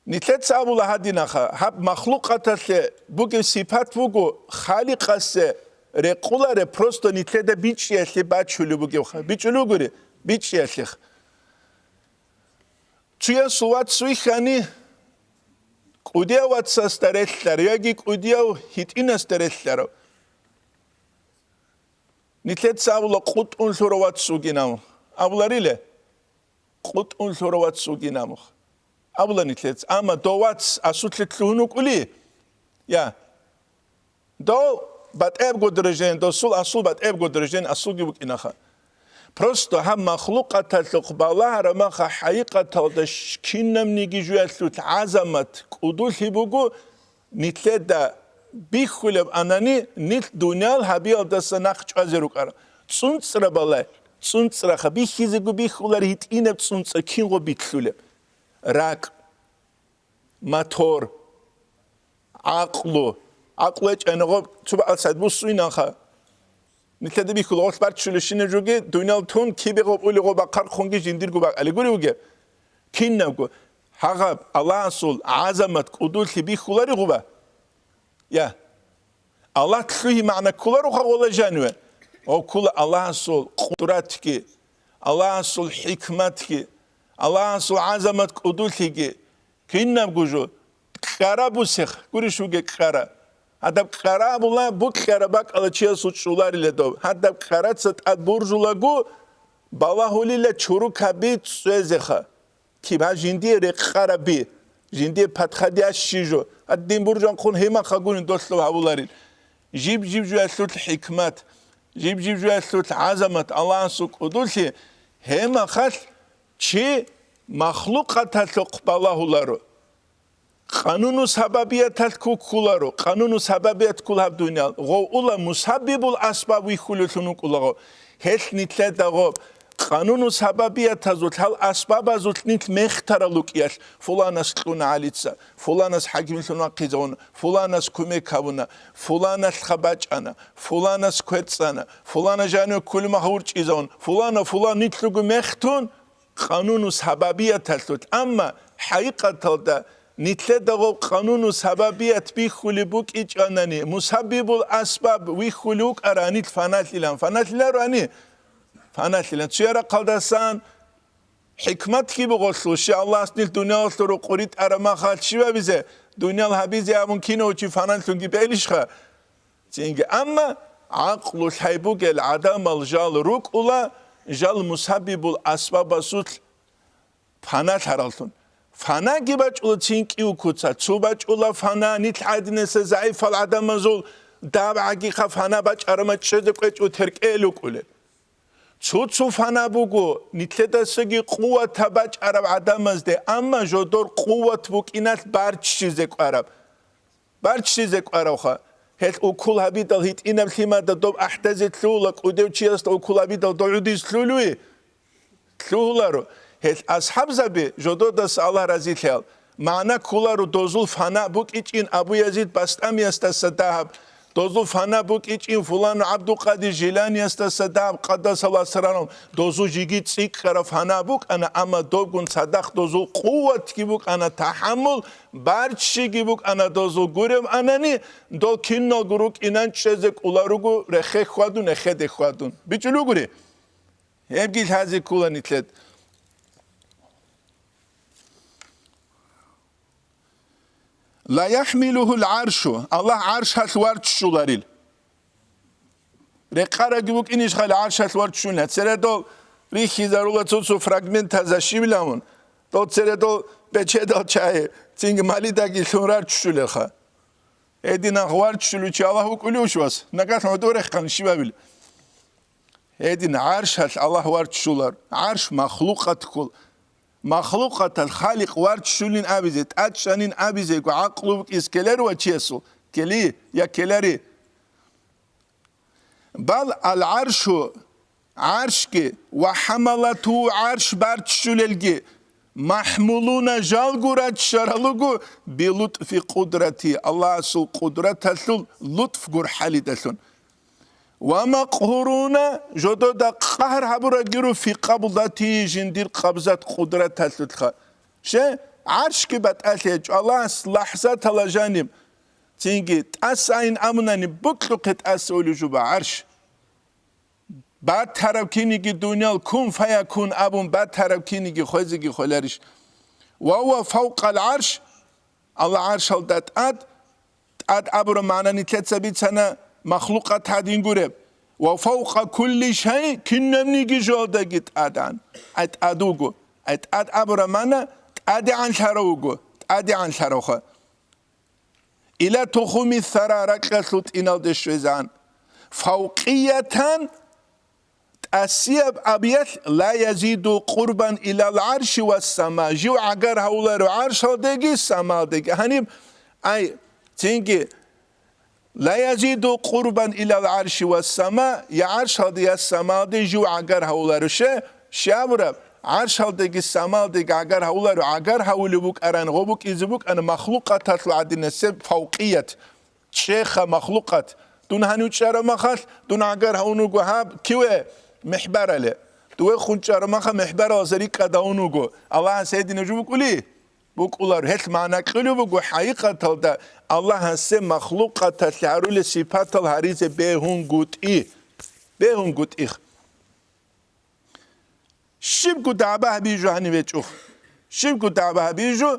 Нилъеца абула гьадинаха, гьаб махлукъаталъе бугеб сипат буго, Халикъасе рекъуларе, просто нилъеда бичӀчӀиялъе бачулеб бугевха. БичӀчӀулеб бугури? БичӀчӀиялъех. Цуясул вац вихьани, кӀудияв вацасда релълъар яги кӀудияв гьитӀинасда релълъарав. Нилъеца абула къутӀун лъуравац вугин абу. Абулариле? КъутӀун лъуравац вугин абу. Абула нилъеца. Амма довац асулъе лъугьун вукӀули? Я. Дов батӀебго дрожжен, досул асул батӀебго дрожжен асулги букӀинаха. Просто гьаб махлукъаталъухъ балагьарамаха хӀайикъаталда щ-, кинабниги жуялъул гӀазамат кӀудулъи буго, нилъеда бихьулеб анани, нилъ дуниял гьабиялдаса нахъ чӀвазе рукӀарал. ЦӀунцӀра балай, цӀунцӀраха бихьизего бихьулар гьитӀинаб цӀунцӀра кинго бихьулеб? РакӀ. Мотор, гӀакълу. ГӀакълу гьечӀайна гъоб цо бакӀалъ садбуссуйнанха. Нилъеда бихьула гъолъ барччулебщинаб жоги, дуниял тун, кибе гъоб ули гъоб бахъархъунги жиндирго бакӀалде гури вугеб. Кинабго гьагъаб Аллагьасул гӀазамат кӀудулъи бихьулари гъуба? Я. Аллагь лъугьи магӀна кколароха гъола жаниве. Гъо ккола Аллагьасул къудратги, Аллагьасул хӀикматги, Аллагьасул гӀазамат кӀудулъиги. Кинабго жо кьара бусех, гурищ вугеб кьара. Гьадаб кьара абула букьараб бакӀалда чиясул чӀоларила доб. Гьадаб кьараца тӀад буржулаго балагьулила чурукаби цӀезеха. Киб гьа жиндие рекъараб би, жиндие подходящий жо, гьадин буржанхъун гьемахъа гурин долъул гьавуларин. Жиб-жиб жуялъул хӀикмат, жиб-жиб жуялъул гӀазамат Аллагьасул кӀудулъи гьемахалъ чи махлукъаталъухъ балагьуларо. Къануну сабабияталъ ккуккуларо, къануну сабабият ккол гьаб дуниял, гъов ула мусаббибул асбаб вихьулевлъун вукӀулаго, гьелъ нилъеда гъоб, къануну сабабиятазул, гьал асбабазул нилъ мехтарал рукӀиялъ, фуланас кьуна гӀалица, фуланас хӀакимлъун вахъизавуна, фуланас кумек гьабуна, фуланалъха бачӀана, фуланас квецӀана, фулана жанив кколеб мехалъ урчӀизавун, фулана, фулан нилъего мехтун, къануну сабабияталъулъ, амма хӀакъикъаталда нилъеда гъоб къануну сабабият бихьулеб букӀичӀанани, мусаббибул асбаб вихьулев вукӀаранил фаналъилан, фаналъилароани? Фаналъилан. Цуя рахъалдасан хӀикматги бугорлъу, щай Аллагьас нилъ дуниялалъул рукъу ритӀараб махалъ щибабизе, дуниял гьабизе абун кинав чи фаналъунги бегьилищха? Цинги, амма гӀакълу лъай бугел гӀадамал жал рукӀула, жал мусаббибул асбабасулъ паналъараллъун. Панаги бачӀула цин кӀиго куца, цо бачӀула пана, нилъ гӀадинаса загӀипал гӀадамазул дабгӀагиха пана бачӀарама чӀезе кӀвечӀо теркӀел рукӀулел. Цо-цо пана буго, нилъедасаги къуватаб бачӀараб гӀадамазде, амма жодор къуват букӀиналъ барччизе кӀвараб. Барччизе кӀваравха. Гьелъ укул гьабидал гьитӀинаб лъимада доб ахӀдазе лъугьула, кӀудев чиясда укул гьабидал дов гӀудиз лъулев? Лъугьуларо. Гьелъ асхӀабзаби жододаса Аллагь разилъаял, магӀна кколаро дозул фана букӀичӀин Абу Язид Бастамиясдаса дагьаб, дозул фана букӀичӀин фулану ГӀабдулкъадир Жиланиясдаса дагьаб, къаддасаллагьу сиррагьу, дозул жеги цӀикӀкӀараб фана букӀана, амма добгун цадахъ дозул къуватги букӀана, тахӀаммул, барччиги букӀана дозул гуреб анани, дол киналго рукӀинан чӀезе кӀоларуго рехе хьвадун, эхеде хьвадун. БичӀчӀулугури? Гьебги лъазе ккола нилъед. Ла яхӀмилугьул гӀаршу, Аллагь гӀаршалъ варччуларил. Рекъарабги букӀинищ хъали гӀаршалъ варччунила? Цередал рихьизарула цо-цо фрагментазда щибилавун, дол цередал бечедал чагӀи, цинги малидаги лъун рарччулелха. Гьединах варччулев чи Аллагь вукӀулевищ вас? Нагагь гӀодорехъан щибабил? Гьедин гӀаршалъ Аллагь варччулар, гӀарш махлукъат ккол. Махлукъаталъ Халикъ варччулин абизе, тӀачӀанин абизего гӀакълу букӀизе ккеларила чиясул? Ккели, я ккелари? Бал ал-гӀаршу, гӀаршги, ва хӀамалату, гӀарш барччулелги, махӀмулуна, жалго раччарал руго, билутфи къудрати, Аллагьасул къудраталъул лутф гурхӀалидалъун. Ва макъгьуруна, жодода къагьар гьабурагиро, фи къабдати, жиндир къабзат къудраталъулъха. Ще, гӀаршги батӀалъи гьечӀо, Аллагьас лахӀзатала жаниб цинги тӀаса айн абунани, бокьухъе тӀаса ули жуба гӀарш. Батараб киниги дуниял кун фаякун абун батараб киниги хвезеги хвеларищ? Ва гьува фавкъал гӀарш, Аллагь гӀаршалда тӀад, тӀад абураб магӀна нилъеца бицана махлукъат гьадин гуреб. «Ва фавкъа кулли шай», кинабниги жоялдаги тӀадегӀан. Ай тӀад вуго. Ай тӀад абураб мана, тӀадегӀанлъарав вуго, тӀадегӀанлъаравха. «Ила тухуми сара», ракьалъул тӀиналде щвезегӀан. «Фавкъиятан», тӀасияб абиялъ, «ла язиду къурбан илал гӀарши ва сама», жив гӀагар гьавуларо гӀаршалдеги самалдеги. Гьаниб, ай, цинги, «Ла язиду къурбан илал гӀарши ва сама», я гӀаршалде, я самалде жив гӀагар гьавуларо. Ще, щай абураб, гӀаршалдеги самалдеги гӀагар гьавуларо, гӀагар гьавулев вукӀаран, гъо букӀизе букӀана махлукъаталъул гӀадинасеб фавкъият. ЧӀеха махлукъат. Дун гьанив чӀараб махалъ, дун гӀагар гьавун вуго гьаб, киве, мехбарале. Дуе хун чӀараб маха мехбаралъа рикӀкӀад гьавун вуго. Аллагьас гьединаб жо букӀули? БукӀулар. Гьелъ магӀна кьолеб буго, хӀакъикъаталда Аллагьасе махлукъаталъе гьарулел сипатал гьаризе бегьунгутӀи. БегьунгутӀих. Щибго дагӀба гьабижу гьанив гьечӀо. Щибго дагӀба гьабижу,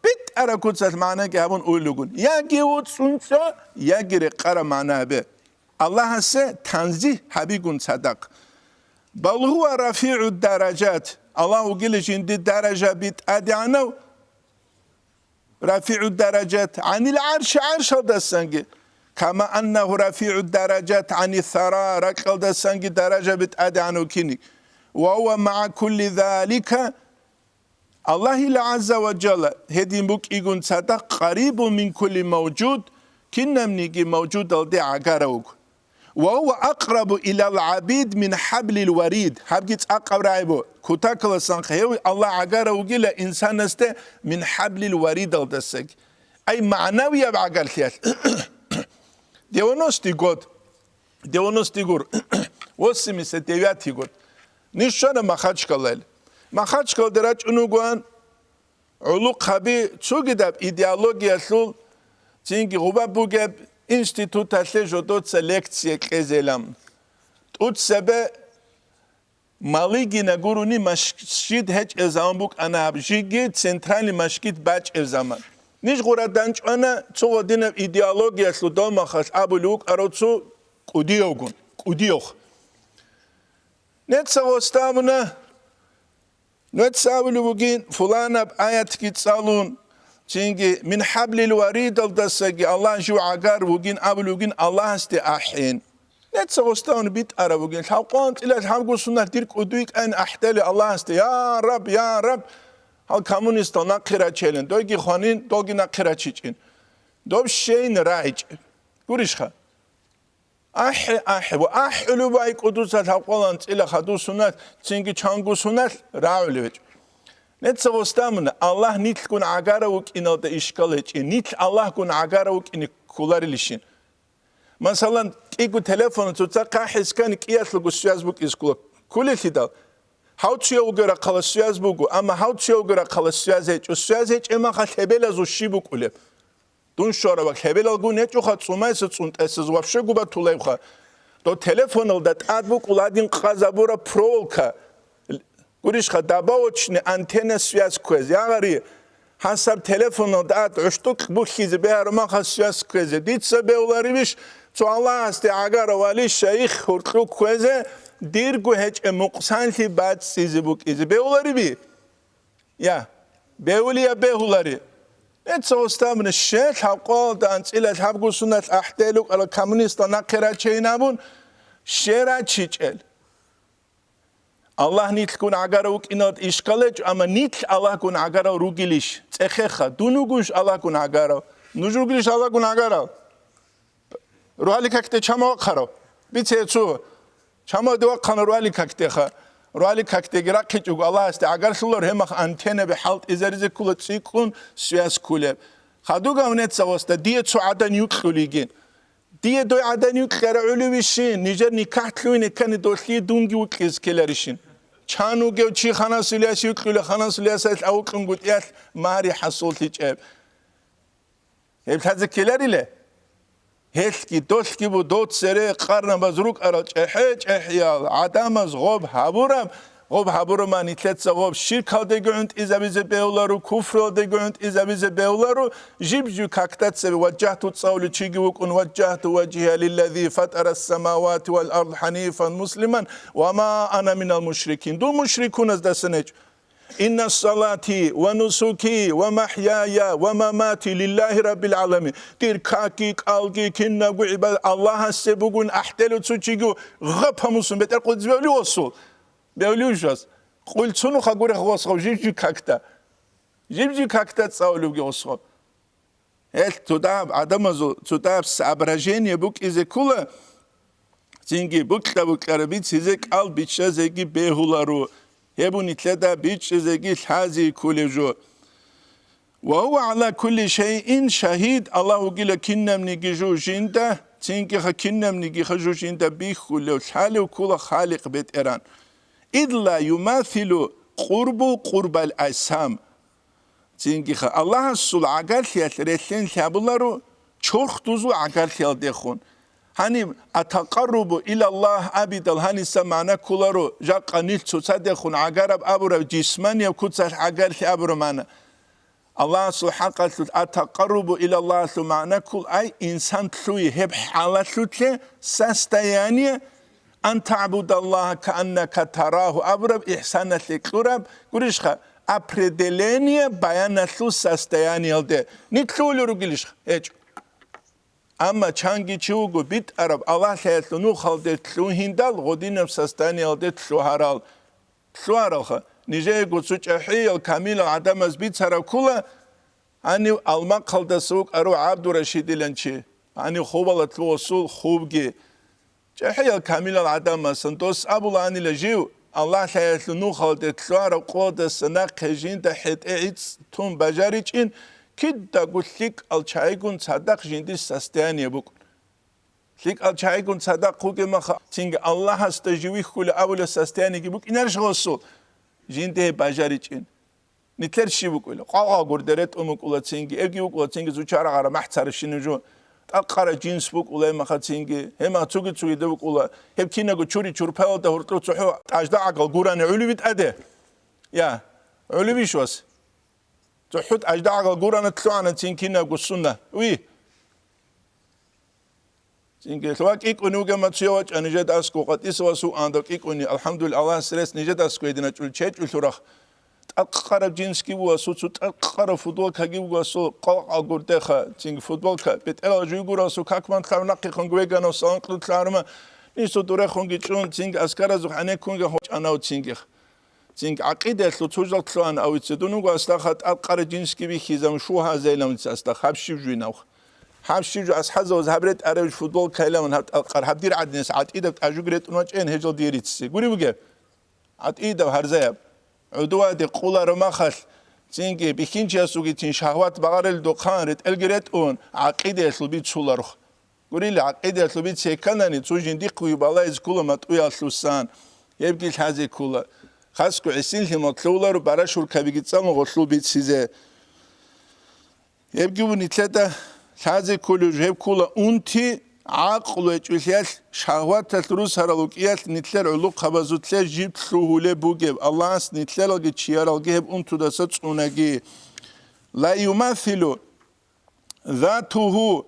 битӀараб куцалъ магӀнаги гьабун уйлагун. Яги вуцӀцӀун цӀа, яги рекъараб магӀна гьабе. Аллагьасе танзигь гьабигун цадахъ. «Бал гьува рафигӀу даражат», Аллагь вугила жинди даражаби тӀадегӀанав, «рафигӀу даражат гӀанил гӀарши», гӀаршалдасанги, «кама аннагьу рафигӀу даражат гӀани сара», ракьалдасанги даражаби тӀадегӀанав киниг. «Ва гьува магӀа кулли залика», Аллагьила гӀазза ва жалла гьедин букӀигун цадахъ, «къарибун мин кулли мавжуд», кинабниги мавжудалде гӀагарав вуго. «Ва гьува акърабу илал гӀабид мин хӀаблил варид». Гьабги цӀакъаб рагӀи бу. Кутакаласан хъеяв Аллагь гӀагарав вугила инсанасде мин хӀаблил варидалдасаги. Ай, магӀнавияб гӀагарлъиялъ. Девяностый год. Девяностый гур. Восемьдесят девятый год. Ниж щвана Махачкалаялъ. Махачкалде рачӀун вугоан, гӀулухъаби цогидаб идеологиялъул цинги гъубаб бугеб институталъе жодоца лекция кьезелан. ТӀуцабе Малыгина гурони масжид гьечӀеб заман букӀана гьаб, жиги центральный масжид бачӀеб заман. Ниж гъура данчӀвана цо гьадинаб идеологиялъул домахалъ абулев вукӀарав цо кӀудиявгун, кӀудиявх. Неца гъосда абуна, Нугьеца абулеб бугин, фуланаб аятги цӀалун, цинги мин хӀаблил варидалдасаги Аллагь жив гӀагар вугин абулеб бугин, Аллагьасде ахӀен. Неца гъосда абун битӀараб бугин, лъабкъоялда анцӀила лъабго суналъ дир кӀудуй кӀайин ахӀдали Аллагьасде: «Я Раб, я Раб, гьал коммунистал нахъе рачейилан, дойги хванин, долги нахъе рачичӀин». Доб щейин рагӀичӀеб. Гурищха? АхӀе, ахӀе, ва ахӀулев вай кӀудуца лъабкъоялда анцӀила хадув суналъ, цинги чанго суналъ рагӀулев гьечӀо. Неца гъосда абуна, Аллагь нилъгун гӀагарав вукӀиналда ишкал гьечӀин, нилъ Аллагьгун гӀагарав вукӀине кколарилищин? Масалан, кӀиго телефон цоцахъ ахӀискани кӀиялъулго связь букӀизе ккола. Кколелъидал? Гьав цояв вугев рахъалъ связь буго, амма гьав цояв вугев рахъалъ связь гьечӀо. Связь гьечӀеб махалъ гьебелазул щиб букӀулеб? Дун щвараб лъебелалгун гьечӀоха, цӀумайса цӀунтӀесаз вообще губа тулаебха. Дов телефоналда тӀад букӀула гьадин къазабураб проволока. Гурищха, добавочный антенна связь кквезе, ягъари, гьасаб телефоналда тӀад гӀуштӀукь бухьизе бегьараб махалъ связь кквезе. Дица бегьуларебищ, цо Аллагьасде гӀагарав вали шайих гьоркьоб кквезе, дирго гьечӀеб мукъсанлъи бацӀцӀизе букӀизе бегьулареби? Я, бегьулеб я бегьулари. Неца гъосда абуна, щел лъабкъоялда анцӀила лъабго суналъ ахӀдел рукӀарал коммунистал нахъе рачейин абун, щел рачичӀел. Аллагь нилъгун гӀагарав вукӀиналда ишкал гьечӀо, амма нилъ Аллагьгун гӀагарав ругилищ? ЦӀехеха, дун вугунищ Аллагьгун гӀагарав? Нуж ругилищ Аллагьгун гӀагарав? Рогьалил какде чан вахъарав? Бице цо. Чамаде вахъана рогьалил какдеха. Рогьалил какдеги рахъичӀого Аллагьасде гӀагарлъулар, гьеб мах антеннаби хӀалтӀизаризе ккола цӀикӀкӀун связь кколеб. Хадув гьав неца гъосда, дие цо гӀадан юкьулигин. Дие дой гӀадан юкьарав гӀолевищин, нижер никахӀ лъугьине ккани долъие дунги вукьизе ккеларищин. Чан вугев чи ханасулияс юкьула, ханасулиясалъ авукьунгутӀиялъ мари хӀасуллъичӀеб. Гьеб лъазе ккеларила? Гьелъги, долъги бу дов цере къарнабаз рукӀарал чӀехӀе-чӀехӀиял гӀадамаз гъоб гьабураб, Гъоб гьабураман нилъеца гъоб, ширкалдеги гӀунтӀизабизе бегьуларо, куфралдеги гӀунтӀизабизе бегьуларо, жиб-жиб какда цебе, ваджжагьту цӀалулев чиги вукӀун, ваджжагьту важгьия лиллази фатара ссамавати вал ард хӀанифан муслиман ва ма ана минал мушрикин. Дун мушрикуназдасан гьечӀо. Инна салати ва нусуки ва махьяя ва мамати лиллахи раббил гӀаламин. Дир какги, кӀалги, кинабго гӀибадат Аллагьасе бугун, ахӀделев цо чиги гъапа мусун бетӀер къудзбевли осул. Бевлиушас. Къулцунуха гурех гъосгъав жиб-жиб какда. Жиб-жиб какда цӀалулевги гъосгъав. Гьел цодагьаб гӀадамазул цодагьаб соображение букӀизе ккула, цинги букьа-букьараб бицизе кӀал биччазеги бегьуларо, гьеб нилъеда бичӀчӀизеги лъази кколев жо. Ва гьува гӀала кулли шайин шагьид, Аллагь вугила кинабниги жо жинда, цинги ха кинабниги ха жо жинда бихьулев, лъалев ккула Халикъ БетӀеран. Ид ла юмасилу къурбу къурбал асам. Цинги ха Аллагьасул гӀагарлъиялъ релълъен лъабуларо чорхдузул гӀагарлъиялдехун. Гьаниб атакъаррубу илаллагь абидал гьаниса магӀна кколаро, жакъа нилъ цоцадехун гӀагараб абураб жисманияб куцалъ гӀагарлъи абураб магӀна. Аллагьасул хӀакъалъулъ атакъаррубу илаллагьалъул магӀна ккол, ай, инсан лъугьи гьеб хӀалалъулъе, состояние, ан таъбудаллагьа кааннака тарагьу абураб ихӀсаналъе кьураб, гурищха, определение баяналъул состояниялде. Нилъ лъугьулел ругелищха? ГьечӀо. Амма чанги чи вуго битӀараб Аллагьлъиялъул нухалде лъугьиндал гъодинаб состояниялде лъугьарал. Лъугьаралха, нижеего цо чӀахӀиял камилал гӀадамаз бицараб ккола, гьанив Алмахъалдаса вукӀарав ГӀабдурашидилан чи, гьанив Хубалалъул осул Хубги. ЧӀахӀиял камилал гӀадамасан дос абулаанила жив, Аллагьлъиялъул нухалде лъугьараб къоялдаса нахъе жинда хӀетӀе гӀицӀ тун бажаричӀин, кидаго лъикӀал чагӀигун цадахъ жиндир состояние букӀун. ЛъикӀал чагӀигун цадахъ вугеб маха, цинги Аллагьасда жив вихьула абулеб состояниеги букӀинарищ гъосул? Жинде гьеб бажаричӀин. Нилъер щиб букӀула? Къвалгъа гурде ретӀун букӀула цинги, эбги букӀула цинги зучарагъара махӀцаращинаб жо. ТӀакъара жинс букӀула гьеб маха цинги, гьеб маха цуги-цугида букӀула. Гьеб кинабго чури-чурпаялда гьоркьор цохӀо тӀаждагӀагал гурони гӀолеб тӀаде. Я, гӀолебищ вас? ЦохӀо тӀаждагӀагал гурони лъугӀана цин кинабго сунна. Уй! Цинги лъугьа кӀикӀуни вугев мацуя вачӀа нижеда аскӀов, къватӀиса васу анда кӀикӀуни, алхӀамдулиллагь, Аллагьас рес нижеда аскӀов гьедина чӀул чечӀулъурах. ТӀакъараб жинсги буго, асу цо тӀакъараб футболкаги буго, асу къвалкъа гурдеха, цинги футболка, бетӀерал жуй гуро, асу какман лъагӀун нахъехун вегана, салам кьун лъагӀарма, нису дурехунги чӀун, цинги аскаразухъ гӀенеккунги гьочӀанав цинги. Цинги гӀакъидаялъул цо жал лъугьана авице, дун вуго асдаха тӀадкъара жинсги бихьизабун шугьазайилан вица асдах, гьаб щиб жуйнавха? Гьаб щиб жу асхӀазаваз гьаб ретӀараб футболкайилан гьаб тӀадкъар, гьаб дир гӀадинас гӀатӀидаб тӀажуги ретӀун вачӀайин гьежал дие риццизе. Гури бугеб? ГӀатӀидаб гьарзаяб. ГӀудувалде къуларо махалъ, цинги бихьинчиясулгицин шагьват багъарел духъан ретӀелги ретӀун, гӀакъидаялъул бицуларухъ. Гурилла, гӀакъидаялъул бице кканани, цо жиндихъ вугеб балагьизе ккола матӀуялъусан, гьебги лъазе ккола. Хасго гӀисинлъи матлъуларо барашуркабиги цӀалун гъолъул бицизе. Гьебги ву нилъеда лъазе кколев жо, гьеб ккола унти, гӀакълу гьечӀолъиялъ, шагьваталъ русарал рукӀиялъ нилъер гӀулухъабазулъе жиб лъугьулеб бугеб, Аллагьас нилъералги чияралги гьеб унтудаса цӀунаги. Ла юмасилу затугьу,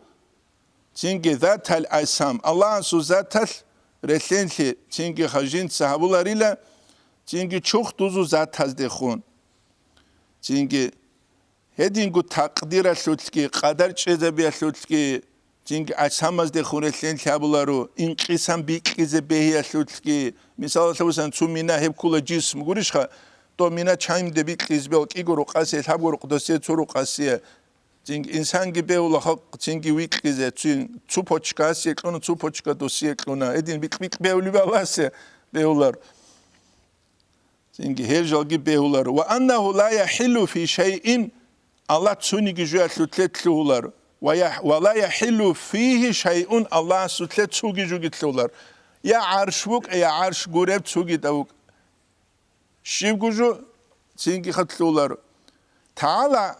цинги затал айсам, Аллагьасул заталъ релълъенлъи, цинги хажинца гьабуларила, цинги чурхдузул затаздехун. Цинги гьединго такъдиралъулъги, къадар чӀезабиялъулъги, цинги айсамаздехун релълъенлъи гьабуларо, инкъисан бикьизе бегьиялъулъги. Мисалалъе вусан, цо мина гьеб ккола жисм гурищха, то мина чанде бикьизе бегьула кӀиго рукъасе, лъабго рукъ досие, цо рукъасе. Цинги инсанги бегьула халкъ цинги викьизе, цин цу почкасе кьуна, цу почка досие кьуна. Эдин бикь-бикь бегьулеб Аллагьасе бегьулар. Цинги гьержалги бегьулар. Ва аннагьу ла яхӀиллу фи шайин, Аллагь цуниги жуялъулъе лъугьулар. Ва яхӀ-, ва ла яхӀиллу фигьи шайун, Аллагьасулъе цуги жуги лъугьулар. Я гӀарш вукӀа, я гӀарш гуреб цуги да вукӀа. Щибго жо цинги хатӀлъуларо. ТагӀала,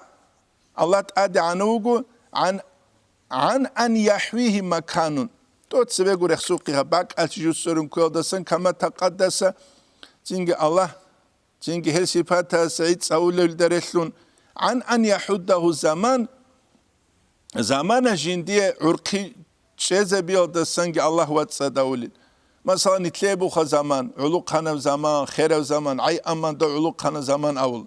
Аллагь ТӀадегӀанав вуго, гӀан, гӀан ан яхӀвигьи маканун. ТӀоцебего рехсухъиха бакӀалъи жуссерун ккоялдасан, кама такъаддаса, цинги Аллагь, цинги гьел сифатаз гӀицӀ авулелда релълъун, гӀан ан яхӀуддагьу заман, замана жиндие гӀурхъи чӀезабиялдасанги Аллагь вацӀцӀадавулел. Масала, нитлъе буха заман, гӀулухъанаб заман, херав заман, гӀай амманда гӀулухъана заман авул.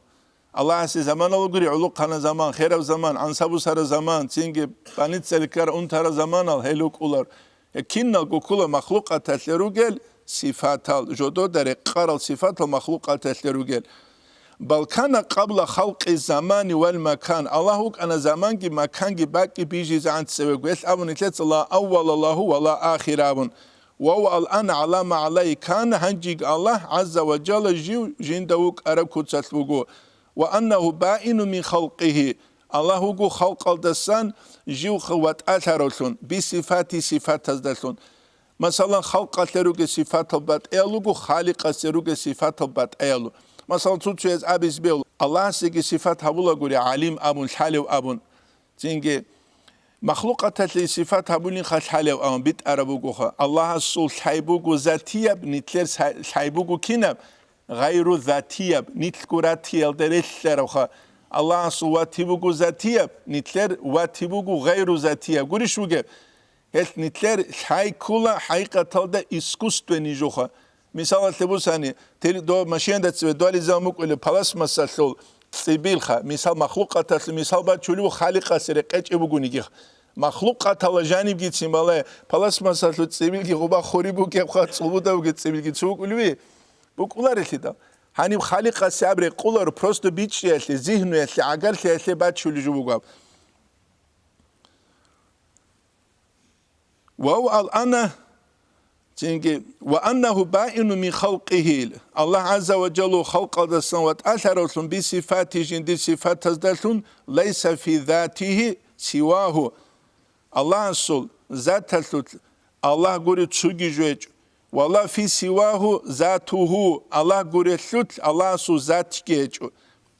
Аллагьасе заман авул гури, гӀулухъана заман, херав заман, гӀансабусара заман, цинги баниццаликкара унтара заманал гьел рукӀулар. Гье, киналго ккола махлукъаталъе ругел сифатал, жодода рекъарал сифатал махлукъаталъе ругел. Бал кана къабла халкъи замани вал макан, Аллагь вукӀана заманги маканги бакӀги бижизегӀан цеве гвелъ абун нилъеца ла аввала лагьу ва ла ахира абун. Ва ва ал ан гӀала ма гӀалайгьи кана, гьанжеги Аллагь гӀазза ва жалла жив жинда вукӀараб куцалъ вуго. Ва аннагьу баину мин халкъигьи, Аллагь вуго халкъалдасан жив ватӀалъаравлъун, бисифати сифатаздалъун. Масалан, халкъалъе ругел сифатал батӀиял руго, Халикъасе ругел сифатал батӀиял. Масалан, цо-цояз абиз бегьула, Аллагьасеги сифат гьабулагури, гӀалим абун, лъалев абун. Цинги махлукъаталъе сифат гьабулинха лъалев абун битӀараб бугоха. Аллагьасул лъай буго затияб, нитлъер са-, лъай буго кинаб? Гъайру затияб, нилъго ратиялда релълъаравха. Аллагьасул вати буго затияб, нилъер вати буго гъайру затияб. Гурищ вугеб? Гьелъ нилъер лъай ккола хӀакъикъаталда искусственный жоха. Мисалалъе бусани, тел-, до машинада цеве дуализал мукӀулеб пластмассалъул цӀибилха, мисал, махлукъаталъул мисал бачулев Халикъасе рекъечӀеб бугонигиха. Махлукъатала жанибгицин балай, пластмассалъул цӀибилги гъуба хури букӀебха, цӀубудавги цӀибилги цо букӀулеви? БукӀуларелъидал. Гьаниб Халикъасе аб рекъуларо просто бичӀчӀиялъе, зигьнуялъе, гӀагарлъиялъе бачулев жо бугаб. Вав ал ана, цинги, ва аннагьу баину мин халкъигьи, Аллагь гӀазза ва жаллу халкъалдасан ватӀалъаравлъун, бисифати, жиндир сифатаздалъун, лайса фи затигьи сивагьу, Аллагьасул заталъулъ Аллагь гури цуги жо гьечӀо, ва ла фи сивагьу затугьу, Аллагь гурелъулъ Аллагьасул затги гьечӀо.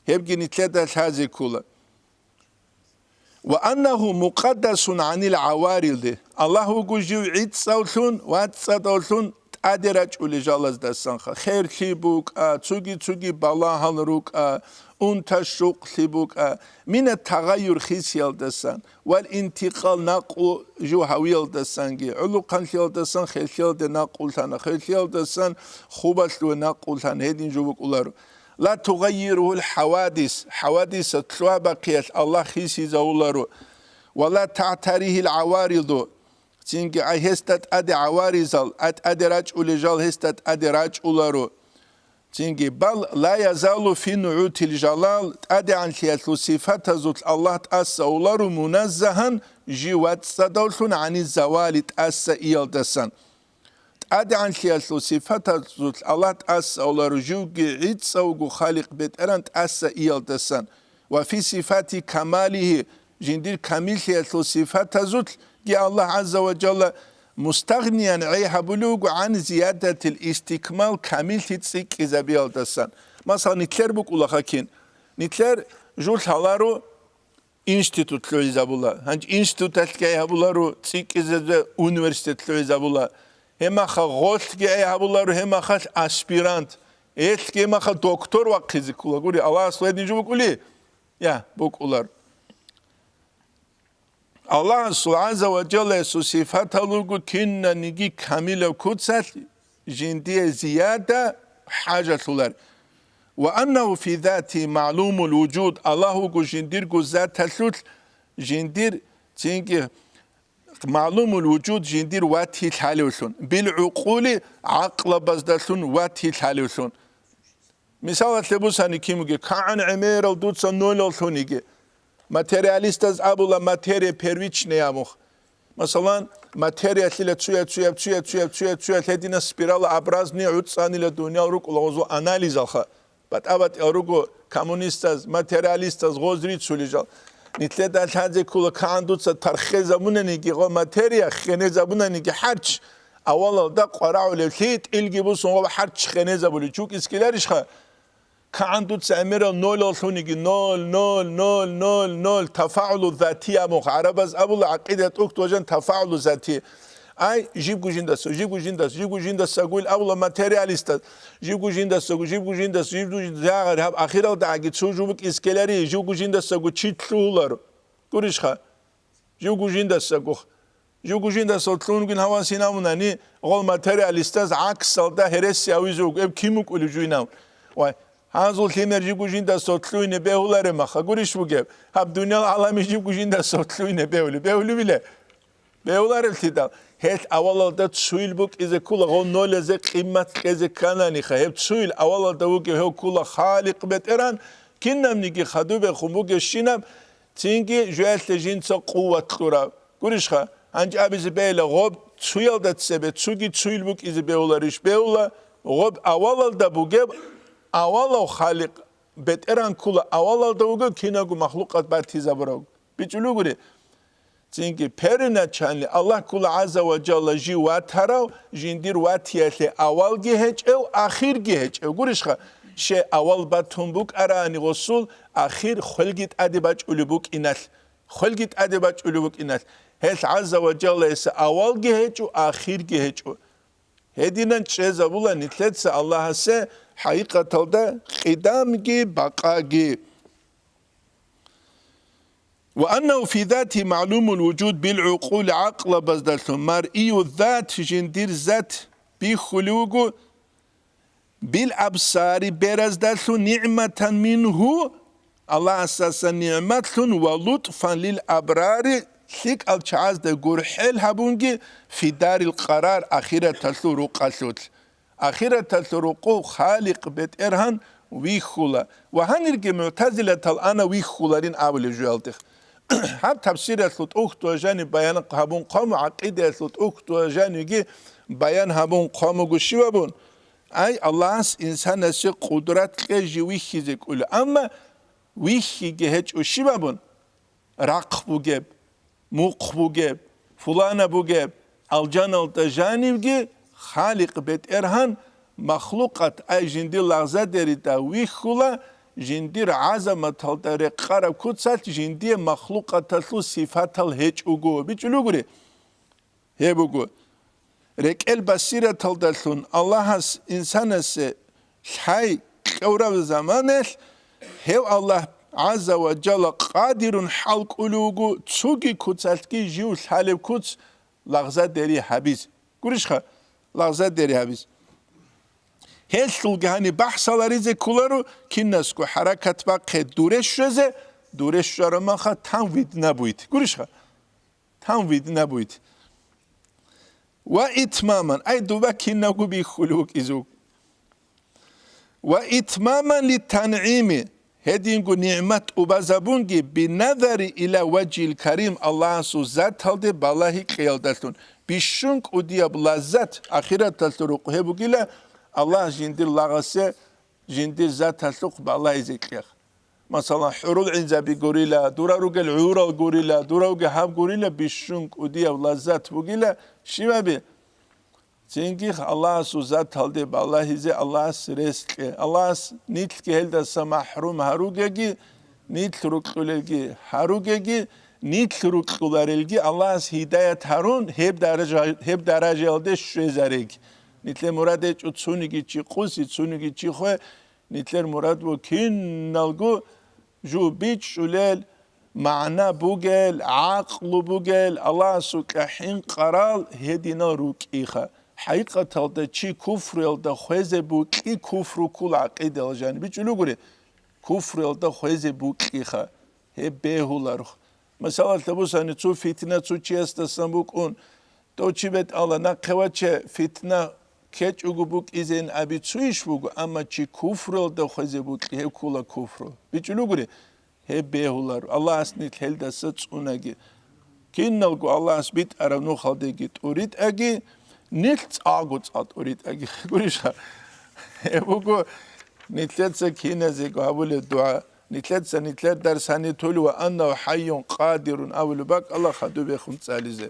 Гьебги нилъеда лъазе ккола. Ва аннагьу мукъаддасун гӀанил гӀаварилди, Аллагь вуго жив гӀицӀавлъун, вацӀцӀадавлъун тӀаде рачӀулел жалаздасанха. Херлъи букӀа, цуги-цуги балагьал рукӀа, унта-щукълъи букӀа, мина тагъайюр хисиялдасан, вал интикъал накъу жив гьавиялдасанги, гӀулухъанлъиялдасан херлъиялде накъулъана, херлъиялдасан хубалъуве накъулъан гьедин жо букӀуларо. Ла тугъаййиругьул хӀавадис, хӀавадисат лъугьа-бахъиялъ Аллагь хисизавуларо, ва ла тагӀтаригьил гӀавариду, цинги ай гьесда тӀаде гӀаваризал, ай тӀаде рачӀулел жал гьесда тӀаде рачӀуларо. Цинги бал ла язалу фи нугӀутил жалал, тӀадегӀанлъиялъул сифатазулъ Аллагь тӀаса авуларо муназзагьан жив вацӀцӀадавлъун гӀани завали тӀаса иялдасан. ТӀадегӀанлъиялъул сифатазулъ Аллагь тӀаса авуларо живги гӀицӀавго Халикъ БетӀеран тӀаса иялдасан ва фи сифати камалигьи, жиндир камиллъиялъул сифатазулъги Аллагь гӀазза ва жалла мустагъниян гӀей гьабулев вуго гӀан зиядатил истикмал, камиллъи цӀикӀкӀизабиялдасан. Масала, нилъер букӀулаха кин? Нилъер жо лъаларо, институт лъугӀизабула. Гьанже институталъги гӀей гьабуларо цӀикӀкӀизабизе, университет лъугӀизабула. Гьебмаха гъолъги гӀей гьабуларо, гьебмахалъ аспирант. Гьелъги гьебмаха доктор вахъизе ккола. Гури, Аллагьас гьедин жо букӀули? Я, букӀулар. Аллагьасул гӀазза ва жаллаялъул сифатал руго кинаниги камилаб куцалъ жиндие зияда хӀажалъулар. Ва аннагьу фи зати магӀлумул вужуд, Аллагь вуго жиндирго заталъулъ, жиндир цинги магӀлумул вужуд, жиндир ватилъалевлъун, бил гӀукъули, гӀакълабаздалъун ватилъалевлъун. Мисалалъе бусани кин бугеб, кагӀан гӀемерал дуца нолал лъуниги. Материалистаз абула материя первичная абун. Масалан, материялъила цуя, цуя, цуя, цуя, цуя, цуя, лъедина спиралообразный гӀуцӀанила дуниял рукӀула гъозул анализалха. БатӀа-батӀиял руго коммунистаз, материалистаз гъоз рицулел жал. Нилъеда лъазе ккола кагӀан дуца тархезабунаниги гъо материя, хенезабунаниги хӀарч, авалалда къварагӀулев лъи тӀилги бусун гъо хӀарч хенезабулев чукӀискиларищха? КагӀан дуца гӀемерал нолал лъуниги, ноль, ноль, ноль, ноль, ноль, тафагӀулу зати абун, гӀарабаз абула гӀакъида тӀухьдважан тафагӀулу зати. Ай, жибго жиндаса, жибго жиндаса, жибго жиндасагуил абула материалистаз, жибго жиндасаго, жибго жиндаса, жибго жиндаса, гьаб ахиралдагӀаги цо жо букӀизе ккелари, жибго жиндасаго чи лъугьуларо. Гурищха? Жибго жиндасаго. Жибго жиндаса лъугьунгин гьаван син абунани, гъол материалистаз гӀаксалда гьереси авизе вуго, эб кин вукӀулев жуйнав? Вай, гьанзул лъимер жибго жиндаса лъугьине бегьуларе маха, гурищ бугеб? Гьаб дуниял гӀалами жибго жиндаса лъугьине бегьули, бегьулевиле? Бегьулареллъидал, гьелъ авалалда цуил букӀизе ккола, гъов нолазе къимат кьезе ккананиха. Гьеб цуил авалалда вугев гьев ккола Халикъ БетӀергьан, кинабниги хадубехун бугевщинаб, цинги жоялъе жинца къуват кьурав. Гурищха, гьанже абизе бегьила, гъоб цуялда цебе цуги цуил букӀизе бегьуларищ? Бегьула, гъоб авалалда бугеб, авалав Халикъ БетӀергьан ккола авалалда вугев кинабго махлукъат батизабурав. БичӀулугури. Цинги первоначальный Аллагь ккола гӀазза ва жалла жив ватарав, жиндир ватиялъе авалги гьечӀев, ахирги гьечӀев. Гурищха, щай авал батун букӀарани гъосул, ахир хвелги тӀаде бачӀулеб букӀиналъ. Хвелги тӀаде бачӀулеб букӀиналъ. Гьелъ гӀазза ва жаллаялъе авалги гьечӀо, ахирги гьечӀо. Гьединан чӀезабула нилъеца Аллагьасе хӀакъикъаталда къидамги бакъаги. وأنه في ذاته معلوم الوجود بالعقول, гӀакълабаздалъун маръию зат, жиндир зат бихьулев вуго, بالأبصار, бераздалъун, نعمة منه, Аллагьасдасан нигӀматлъун, ولطفا للأبرار, лъикӀал чагӀазда гурхӀел гьабунги, في دار القرار, ахираталъул рукъалъулъ. Ахираталъул рукъу Халикъ БетӀергьан вихьула. Ва гьанирги мугӀтазилатал ана вихьуларин абулеб жуялдехъ. Гьаб тафсиралъул тӀухьдула жаниб баян гьабун хъваму, гӀакъидаялъул тӀухьдула жанивги баян гьабун хъвамуго щиб абун? Ай, Аллагьас инсанасе къудрат кье жив вихьизе кӀула. Амма вихьиги гьечӀо щиб абун? Рахъ бугеб, мухъ бугеб, фулана бугеб, алжаналда жанивги Халикъ БетӀергьан махлукъат, ай жиндир лагъзадерида вихьула, жиндир гӀазаматалда рекъараб куцалъ жиндие махлукъаталъул сифатал гьечӀого. БичӀулугури? Гьеб буго, рекӀел басираталдалъун Аллагьас инсанасе лъай кьураб заманалъ, гьев Аллагь гӀазза ва жалла къадирун хӀал кӀулев вуго, цоги куцалъги жив лъалеб куц лагъзадери гьабиз. Гурищха? Лагъзадери гьабиз. Гьелъулги гьаниб бахӀсаларизе кколаро, кинасго хӀаракат бахъе дуре щвезе, дуре щвараб маха тан видна буйт. Гурищха? Тан видна буйт. Ва итмаман, ай, дуба кинабго бихьулев вукӀизев. Ва итмаман литанъими, гьединго нигӀмат тӀубазабунги, биназари иля важгьил карим, Аллагьасул заталде балагьи кьеялдалъун, бищун кӀудияб лаззат ахираталъул рукъ гьеб бугила, Аллагь жиндир лагъасе, жиндир заталъухъ балагьизе кьех. Масала, хӀурул гӀинзаби гурила, дура ругел гӀурал гурила, дура ругел гьаб гурила, бищун кӀудияб лаззат бугила, щибаби? Цинги Аллагьасул заталде балагьизе Аллагьас рес кье. Аллагьас нилъги гьелдаса махӀрум гьаругеги, нилъ рукьулелги гьаругеги, нилъ рукьуларелги Аллагьас гьидаят гьарун, гьеб даража-, гьеб даражаялде щвезареги. Нилъер мурад гьечӀо цониги чи къуси, цониги чи хве, нилъер мурад ва киналго жо бичӀчӀулел, магӀна бугел, гӀакълу бугел, Аллагьасукьа хӀинкъарал гьединал рукӀиха. ХӀакъикъаталда чи куфруялда хвезе букьи куфру ккола гӀакъидал жаниб. БичӀчӀулугури, куфруялда хвезе букьиха. Гьеб бегьуларухъ. Масала, лъабусани цо фитна цо чиясдасан букӀун, дов чи бетӀала нахъе ваче, фитна ккечӀого букӀизейин аби цо иш буго, амма чи куфруялда хвезе букьи, гьеб ккола куфру. БичӀчӀулугури, гьеб бегьуларо. Аллагьас нилъ гьелдаса цӀунаги. Киналго Аллагьас битӀараб нухалдеги тӀуритӀаги, нилъ цӀакъго цӀакъ тӀуритӀаги. Гуриша? Гьеб буго нилъеца киназего гьабулеб дугӀа. Нилъеца нилъер дарс гьаниб толев ва аннагьу хӀайюн къадирун абулеб бакӀалда хадубехун цӀализе.